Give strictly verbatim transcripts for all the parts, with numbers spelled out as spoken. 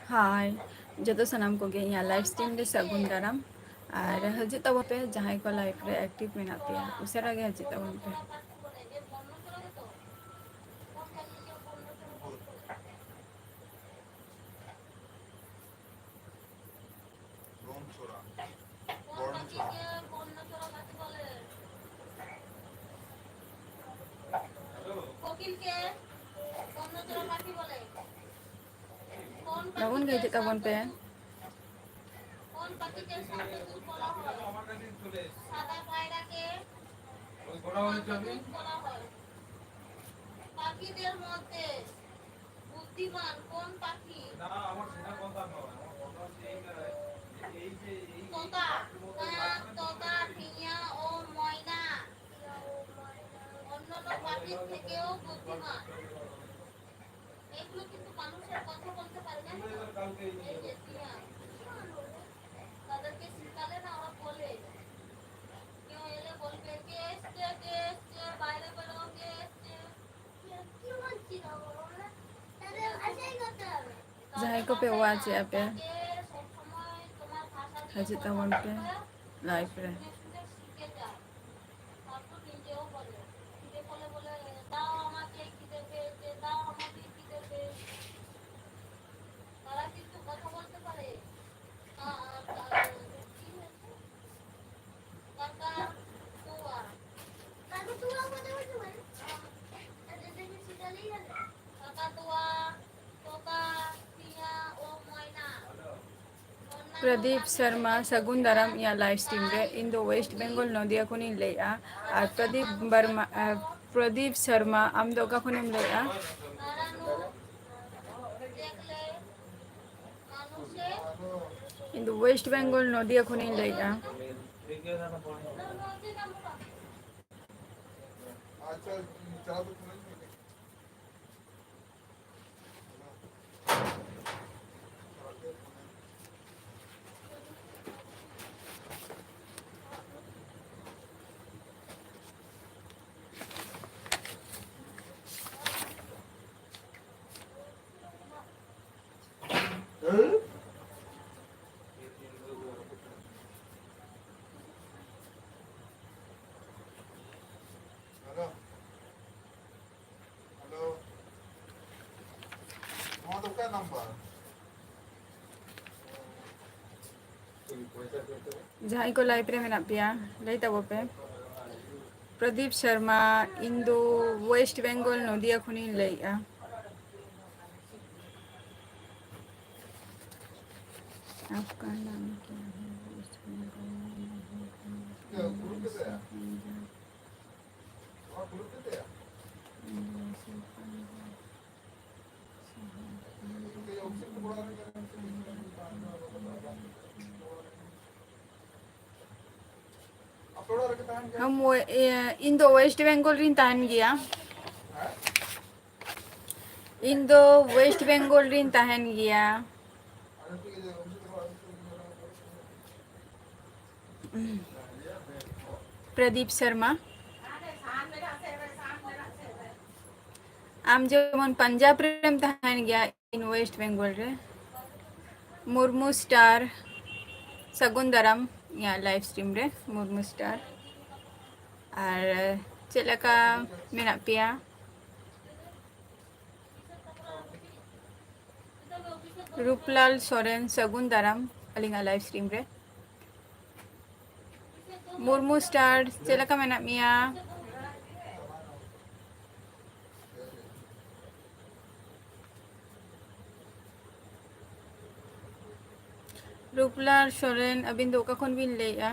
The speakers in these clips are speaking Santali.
ᱦᱟᱭ, ᱡᱚᱛᱚ ᱥᱟᱱᱟᱢ ᱠᱚᱜᱮ ᱤᱧᱟᱹᱜ ᱞᱟᱭᱤᱵᱷ ᱥᱴᱨᱤᱢ ᱨᱮ ᱥᱟᱹᱜᱩᱱ ᱫᱟᱨᱟᱢ᱾ ᱟᱨ ᱦᱤᱡᱩᱜ ᱛᱟᱵᱚᱱ ᱯᱮ, ᱡᱟᱦᱟᱸᱭ ᱠᱚ ᱞᱟᱭᱤᱵᱷ ᱨᱮ ᱮᱠᱴᱤᱵᱷ ᱢᱮᱱᱟᱜ ᱯᱮᱭᱟ, ᱩᱥᱟᱹᱨᱟ ᱜᱮ ᱦᱤᱡᱩᱜ ᱛᱟᱵᱚᱱ ᱯᱮ᱾ ᱞᱚᱜᱚᱱ ᱜᱮ ᱦᱤᱡᱩᱜ ᱛᱟᱵᱚᱱ ᱯᱮ᱾ কোন পাখিকে শান্তদূত বলা হয়? সাদা পায়রাকে শান্তদূত বলা হয়। পাখিদের মধ্যে বুদ্ধিমান কোন পাখি? না, আমার সেটা কথা নয়। আমার কথা হচ্ছে এইটা, এই যে, এই তোতা। কাক, তোতা, টিয়া ও ময়না অন্যান্য পাখির থেকেও বুদ্ধিমান। এগুলো কিন্তু মানুষের কথা বলতে পারে, জানো তো? এই যে টিয়া, তাদেরকে শিখালে না, ওরা বলে, কেউ এলে বলবে, "কে এসছে, কে এসছে, বাইরে বেরো, কে এসছে?" ᱡᱟᱦᱟᱸᱭ ᱠᱚᱯᱮ ᱣᱟᱪ ᱮᱫᱼᱟ ᱯᱮ, ᱦᱤᱡᱩᱜ ᱛᱟᱵᱚᱱ ᱯᱮ ᱞᱟᱭᱤᱵᱷ ᱨᱮ᱾ ᱯᱨᱚᱫᱤᱯ ᱥᱚᱨᱢᱟ, ᱥᱟᱹᱜᱩᱱ ᱫᱟᱨᱟᱢ ᱤᱧᱟᱹᱜ ᱞᱟᱭᱤᱵᱷ ᱥᱴᱨᱤᱢ ᱨᱮ᱾ ᱤᱧ ᱫᱚ ᱳᱭᱮᱥᱴ ᱵᱮᱝᱜᱚᱞ ᱱᱚᱫᱤᱭᱟ ᱠᱷᱚᱱᱤᱧ ᱞᱟᱹᱭᱮᱫᱼᱟ᱾ ᱟᱨ ᱯᱨᱚᱫᱤᱯ ᱵᱟᱨᱢᱟ, ᱟᱨ ᱯᱨᱚᱫᱤᱯ ᱥᱚᱨᱢᱟ, ᱟᱢ ᱫᱚ ᱚᱠᱟ ᱠᱷᱚᱱᱮᱢ ᱞᱟᱹᱭᱮᱫᱼᱟ? ᱤᱧ ᱫᱚ ᱳᱭᱮᱥᱴ ᱵᱮᱝᱜᱚᱞ ᱱᱚᱫᱤᱭᱟ ᱠᱷᱚᱱᱤᱧ ᱞᱟᱹᱭᱮᱫᱼᱟ᱾ ᱡᱟᱦᱟᱸᱭ ᱠᱚ live ᱨᱮ ᱢᱮᱱᱟᱜ ᱯᱮᱭᱟ, ᱞᱟᱹᱭ ᱛᱟᱵᱚ ᱯᱮ᱾ ᱯᱨᱚᱫᱤᱯ ᱥᱚᱨᱢᱟ, ᱤᱧ ᱫᱚ West Bengal, ᱱᱚᱫᱤᱭᱟ ᱠᱷᱚᱱᱤᱧ ᱞᱟᱹᱭᱮᱜᱼᱟ᱾ ᱟᱯᱠᱟ ᱱᱟᱢ ᱠᱭᱟ ᱦᱟᱭ? West Bengal ᱢᱮ ᱦᱩᱭ ᱠᱟᱱᱟ᱾ ᱦᱟᱢ ᱣᱮ-, ᱮ, ᱤᱧ ᱫᱚ West Bengal ᱨᱤᱧ ᱛᱟᱦᱮᱱ ᱜᱮᱭᱟ᱾ ᱤᱧ ᱫᱚ West Bengal ᱨᱤᱧ ᱛᱟᱦᱮᱱ ᱜᱮᱭᱟ᱾ ᱯᱨᱚᱫᱤᱯ ᱥᱚᱨᱢᱟ, ᱟᱢ ᱡᱮᱢᱚᱱ ᱯᱟᱧᱡᱟᱵᱽ ᱨᱮᱢ ᱛᱟᱦᱮᱱ ᱜᱮᱭᱟ, ᱤᱧ West Bengal ᱨᱮ᱾ ᱢᱩᱨᱢᱩ ᱥᱴᱟᱨ, ᱥᱟᱹᱜᱩᱱ ᱫᱟᱨᱟᱢ ᱤᱧᱟᱹᱜ live stream ᱨᱮ, ᱢᱩᱨᱢᱩ ᱥᱴᱟᱨ᱾ ᱟᱨ ᱪᱮᱫ ᱞᱮᱠᱟ ᱢᱮᱱᱟᱜ ᱯᱮᱭᱟ? ᱨᱩᱯᱞᱟᱞ ᱥᱚᱨᱮᱱ, ᱥᱟᱹᱜᱩᱱ ᱫᱟᱨᱟᱢ ᱟᱹᱞᱤᱧᱟᱜ live stream ᱨᱮ᱾ ᱢᱩᱨᱢᱩ ᱥᱴᱟᱨ, ᱪᱮᱫ ᱞᱮᱠᱟ ᱢᱮᱱᱟᱜ ᱢᱮᱭᱟ? ᱨᱩᱯᱞᱟᱞ ᱥᱚᱨᱮᱱ, ᱟᱹᱵᱤᱱ ᱫᱚ ᱚᱠᱟ ᱠᱷᱚᱱ ᱵᱤᱱ ᱞᱟᱹᱭᱮᱜᱼᱟ?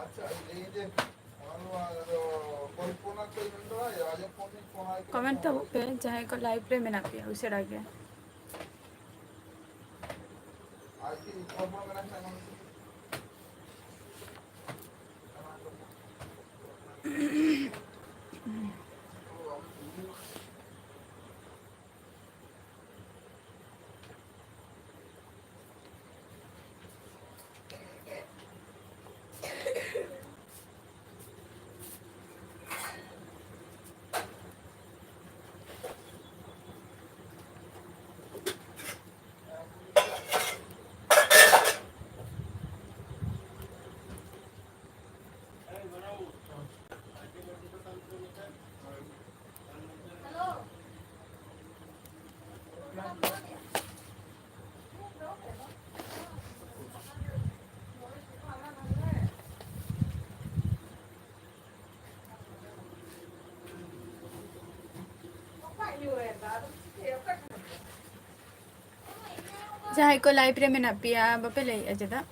ᱟᱪᱪᱷᱟ, ᱞᱟᱹᱭ ᱫᱟᱹᱧ, ᱚᱱᱟ ᱫᱚ ᱠᱚᱞᱯᱚᱱᱟ ᱠᱚ ᱢᱮᱱ ᱫᱚ, ᱟᱡᱟᱜ ᱯᱷᱳᱱ ᱨᱤᱧ ᱯᱷᱳᱱ ᱟᱭ ᱠᱟᱱᱟ᱾ Comment ᱛᱟᱵᱚᱜ ᱯᱮ, ᱡᱟᱦᱟᱸᱭ ᱠᱚ live ᱨᱮ ᱢᱮᱱᱟᱜ ᱯᱮᱭᱟ ᱩᱥᱟᱹᱨᱟ ᱜᱮ᱾ ᱟᱡ ᱜᱮ ᱠᱚᱞᱯᱚᱱᱟ ᱢᱮᱱᱟᱜ ᱠᱷᱟᱱ ᱚᱱᱟ ᱫᱚ ᱡᱟᱦᱟᱸᱭ ᱠᱚ live ᱨᱮ ᱢᱮᱱᱟᱜ ᱯᱮᱭᱟ, ᱵᱟᱯᱮ ᱞᱟᱹᱭᱮᱜᱼᱟ ᱪᱮᱫᱟᱜ?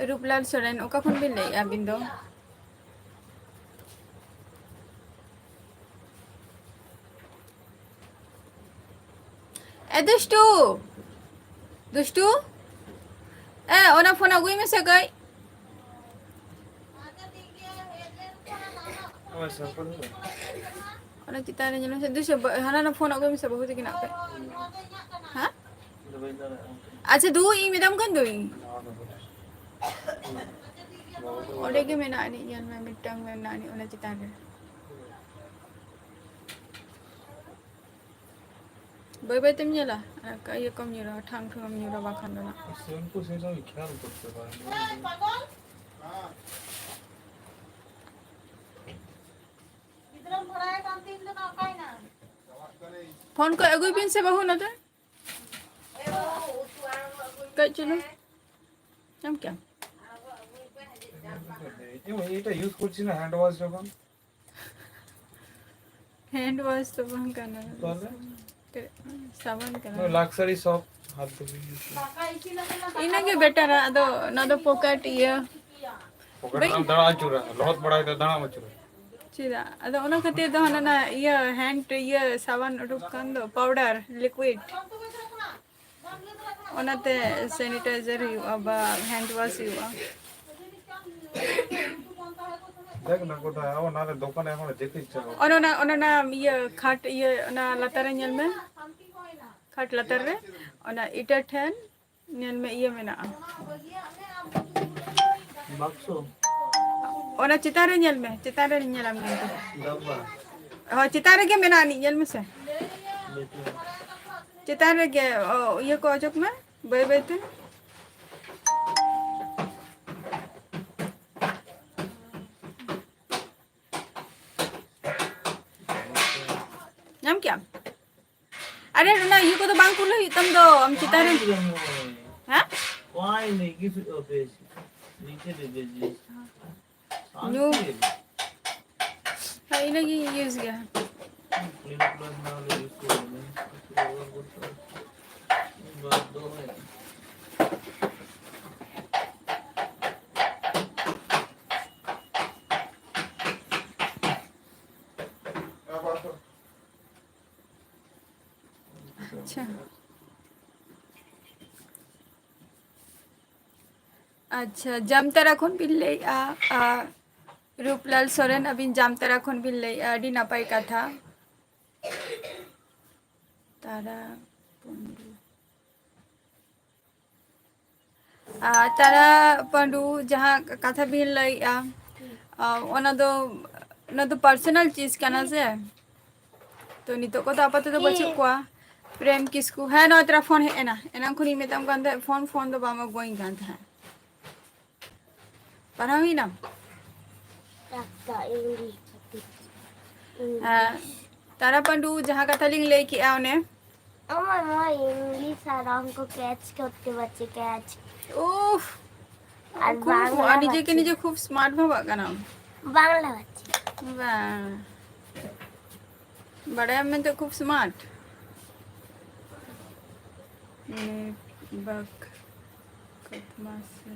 ᱨᱩᱯᱞᱟᱞ ᱥᱚᱨᱮᱱ, ᱚᱠᱟ ᱠᱷᱚᱱ ᱵᱤᱱ ᱞᱟᱹᱭᱮᱜᱼᱟ ᱟᱹᱵᱤᱱ ᱫᱚ? ᱮ ᱫᱩᱥᱴᱩ, ᱫᱩᱥᱴᱩ, ᱮ, ᱚᱱᱟ ᱯᱷᱳᱱ ᱟᱹᱜᱩᱭ ᱢᱮᱥᱮ ᱠᱟᱹᱡ᱾ ᱚᱱᱟ ᱪᱮᱛᱟᱱ ᱨᱮ ᱧᱮᱞ ᱢᱮᱥᱮ, ᱫᱩᱥᱴᱩ, ᱵᱟ-, ᱦᱟᱱᱟ ᱱᱟ ᱯᱷᱳᱱ ᱟᱹᱜᱩᱭ ᱢᱮᱥᱮ, ᱵᱟᱹᱦᱩ ᱛᱟᱹᱠᱤᱱᱟᱜ ᱠᱟᱹᱡ᱾ ᱦᱮᱸ? ᱟᱪᱪᱷᱟ, ᱫᱩ, ᱤᱧ ᱢᱮᱛᱟᱢ ᱠᱟᱱ ᱫᱩᱧ᱾ ᱚᱸᱰᱮ ᱜᱮ ᱢᱮᱱᱟᱜ ᱟᱹᱱᱤᱡ, ᱧᱮᱞ ᱢᱮ, ᱢᱤᱫᱴᱟᱝ ᱢᱮᱱᱟᱜ ᱟᱹᱱᱤᱡ ᱚᱱᱟ ᱪᱮᱛᱟᱱ ᱨᱮ᱾ ᱵᱟᱹᱭ ᱵᱟᱹᱭ ᱛᱮᱢ ᱧᱮᱞᱟ, ᱟᱨ ᱤᱭᱟᱹ ᱠᱚᱢ ᱧᱩᱨᱟ, ᱴᱷᱟᱝ ᱴᱷᱩᱝ ᱮᱢ ᱧᱩᱨᱟ, ᱵᱟᱠᱷᱟᱱ ᱫᱚ ᱱᱟᱜ᱾ ᱥᱮᱢᱯᱩ ᱥᱮ ᱥᱚᱢᱚᱭ ᱠᱷᱮᱭᱟᱞ ᱠᱚᱨᱛᱮ ᱯᱟᱨᱮ᱾ ᱯᱷᱳᱱ ᱠᱚ ᱟᱹᱜᱩᱭ ᱵᱤᱱ ᱥᱮ ᱵᱟᱹᱦᱩ ᱱᱚᱛᱮ᱾ ᱠᱟᱹᱡ ᱪᱩᱞᱩᱝ᱾ ᱧᱟᱢ ᱠᱮᱜᱼᱟᱢ? এটা ইউজ করছি না, হ্যান্ড ওয়াশ যখন। ᱦᱮᱱᱰ ᱣᱟᱥ ᱫᱚ ᱵᱟᱝ ᱠᱟᱱᱟ᱾ ᱛᱟᱦᱞᱮ? ᱥᱟᱵᱚᱱ ᱠᱟᱱᱟ᱾ ᱞᱟᱠᱥᱟᱨᱤ ᱥᱚᱯ ᱦᱟᱛ ᱫᱷᱩᱵᱤ᱾ ᱤᱱᱟᱹᱜᱮ ᱵᱮᱴᱟᱨᱟ, ᱟᱫᱚ ᱚᱱᱟ ᱫᱚ ᱯᱚᱠᱮᱴ ᱤᱭᱟᱹ᱾ ᱯᱚᱠᱮᱴ ᱨᱮᱢ ᱫᱟᱬᱟ ᱟᱹᱪᱩᱨᱟ, ᱞᱚᱦᱚᱫ ᱵᱟᱲᱟᱭ ᱫᱚ ᱫᱟᱬᱟᱢ ᱟᱹᱪᱩᱨᱟ᱾ ᱪᱮᱫᱟᱜ? ᱟᱫᱚ ᱚᱱᱟ ᱠᱷᱟᱹᱛᱤᱨ ᱫᱚ ᱦᱟᱱᱟ ᱱᱟ ᱤᱭᱟᱹ ᱦᱮᱱᱰ ᱤᱭᱟᱹ ᱥᱟᱵᱟᱱ ᱩᱰᱩᱠ ᱠᱟᱱ ᱫᱚ, ᱯᱟᱣᱰᱟᱨ, ᱞᱤᱠᱩᱭᱤᱰ᱾ ᱚᱱᱟᱛᱮ ᱥᱮᱱᱤᱴᱟᱭᱡᱟᱨ ᱦᱩᱭᱩᱜᱼᱟ ᱵᱟ ᱦᱮᱱᱰ ᱣᱟᱥ ᱦᱩᱭᱩᱜᱼᱟ᱾ ᱚᱱᱮ ᱚᱱᱟ, ᱚᱱᱮ ᱚᱱᱟ ᱤᱭᱟᱹ ᱠᱷᱟᱴ ᱤᱭᱟᱹ ᱚᱱᱟ ᱞᱟᱛᱟᱨ ᱨᱮ ᱧᱮᱞ ᱢᱮ, ᱠᱷᱟᱴ ᱞᱟᱛᱟᱨ ᱨᱮ ᱚᱱᱟ ᱤᱴᱟᱹ ᱴᱷᱮᱱ ᱧᱮᱞ ᱢᱮ, ᱤᱭᱟᱹ ᱢᱮᱱᱟᱜᱼᱟ᱾ ᱵᱟᱠᱥᱚ? ᱚᱱᱟ ᱪᱮᱛᱟᱱ ᱨᱮ ᱧᱮᱞ ᱢᱮ, ᱪᱮᱛᱟᱱ ᱨᱮ ᱧᱮᱞᱟᱢ ᱠᱤᱱᱛᱩ᱾ ᱰᱟᱵᱵᱟ? ᱦᱳᱭ, ᱪᱮᱛᱟᱱ ᱨᱮᱜᱮ ᱢᱮᱱᱟᱜᱼᱟ ᱟᱹᱱᱤᱡ, ᱧᱮᱞ ᱢᱮᱥᱮ᱾ ᱵᱮᱴᱤ? ᱪᱮᱛᱟᱱ ᱨᱮᱜᱮ, ᱚ, ᱤᱭᱟᱹ ᱠᱚ ᱚᱪᱚᱜ ᱢᱮ, ᱵᱟᱹᱭ ᱵᱟᱹᱭ ᱛᱮ᱾ ᱧᱟᱢ ᱠᱮᱜᱼᱟᱢ? ᱟᱨᱮ, ᱚᱱᱟ ᱤᱭᱟᱹ ᱠᱚᱫᱚ ᱵᱟᱝ ᱠᱩᱞ ᱦᱩᱭᱩᱜ ᱛᱟᱢ ᱫᱚ, ᱟᱢ ᱪᱮᱛᱟᱱ ᱨᱮ᱾ ᱦᱮᱸ? ᱱᱤᱝᱠᱟᱹ ᱫᱚ ᱵᱮᱥ᱾ ᱧᱩ᱾ ᱦᱮᱸ, ᱤᱱᱟᱹᱜᱤᱧ use ᱜᱮᱭᱟ᱾ ᱟᱪᱪᱷᱟ᱾ ᱟᱪᱪᱷᱟ, ᱡᱟᱢᱛᱟᱨᱟ ᱠᱷᱚᱱ ᱵᱤᱱ ᱞᱟᱹᱭᱮᱜᱼᱟ, ᱟ, ᱨᱩᱯᱞᱟᱞ ᱥᱚᱨᱮᱱ, ᱟᱹᱵᱤᱱ ᱡᱟᱢᱛᱟᱨᱟ ᱠᱷᱚᱱ ᱵᱤᱱ ᱞᱟᱹᱭᱮᱜᱼᱟ, ᱟᱹᱰᱤ ᱱᱟᱯᱟᱭ ᱠᱟᱛᱷᱟ᱾ ᱛᱟᱨᱟ ᱯᱚᱱᱰᱤᱛ᱾ ᱟᱨ ᱛᱟᱨᱟ ᱯᱟᱹᱰᱩ ᱡᱟᱦᱟᱸ ᱠᱟᱛᱷᱟ ᱵᱤᱱ ᱞᱟᱹᱭᱮᱜᱼᱟ, ᱟ, ᱚᱱᱟ ᱫᱚ, ᱚᱱᱟ ᱫᱚ personal ᱪᱤᱡᱽ ᱠᱟᱱᱟ ᱥᱮ? ᱛᱚ ᱱᱤᱛᱚᱜ ᱠᱚᱫᱚ ᱟᱯᱟᱛᱚᱛᱚ ᱵᱟᱹᱪᱩᱜ ᱠᱚᱣᱟ᱾ ᱯᱨᱮᱢ ᱠᱤᱥᱠᱩ, ᱦᱮᱸ, ᱱᱚᱣᱟ ᱛᱟᱨᱟ ᱯᱷᱳᱱ ᱦᱮᱡ ᱮᱱᱟ, ᱮᱱᱟᱝ ᱠᱷᱚᱱᱤᱧ ᱢᱮᱛᱟᱢ ᱠᱟᱱ ᱛᱟᱦᱮᱸᱫ, ᱯᱷᱳᱱ, ᱯᱷᱳᱱ ᱫᱚ ᱵᱟᱢ ᱟᱹᱜᱩᱣᱟᱹᱧ ᱠᱟᱱ ᱛᱟᱦᱮᱸᱫ᱾ ᱯᱟᱲᱦᱟᱣ ᱦᱩᱭᱱᱟᱢ? ᱰᱟᱠᱛᱟᱨ ᱤᱝᱞᱤᱥ ᱠᱷᱟᱹᱛᱤᱨ᱾ ᱦᱮᱸ, ᱛᱟᱨᱟ ᱯᱟᱹᱰᱩ ᱡᱟᱦᱟᱸ ᱠᱟᱛᱷᱟ ᱞᱤᱧ ᱞᱟᱹᱭ ᱠᱮᱜᱼᱟ ᱚᱱᱮ, আমার মা ইংলিশ আর অঙ্ক ক্যাচ করতে পারছে, ক্যাচ। উফ, আর খুব, বাংলা আর নিজেকে পারছে নিজে না। খুব smart ভাবা কেন? বাংলা পারছে। বাহ, ᱵᱟᱲᱟᱭᱟᱢ ᱢᱮᱱᱛᱮ ᱠᱷᱩᱵ smart᱾ ᱢᱟᱱᱮ, ᱵᱟᱠ, ᱠᱟᱛᱢᱟ ᱥᱮ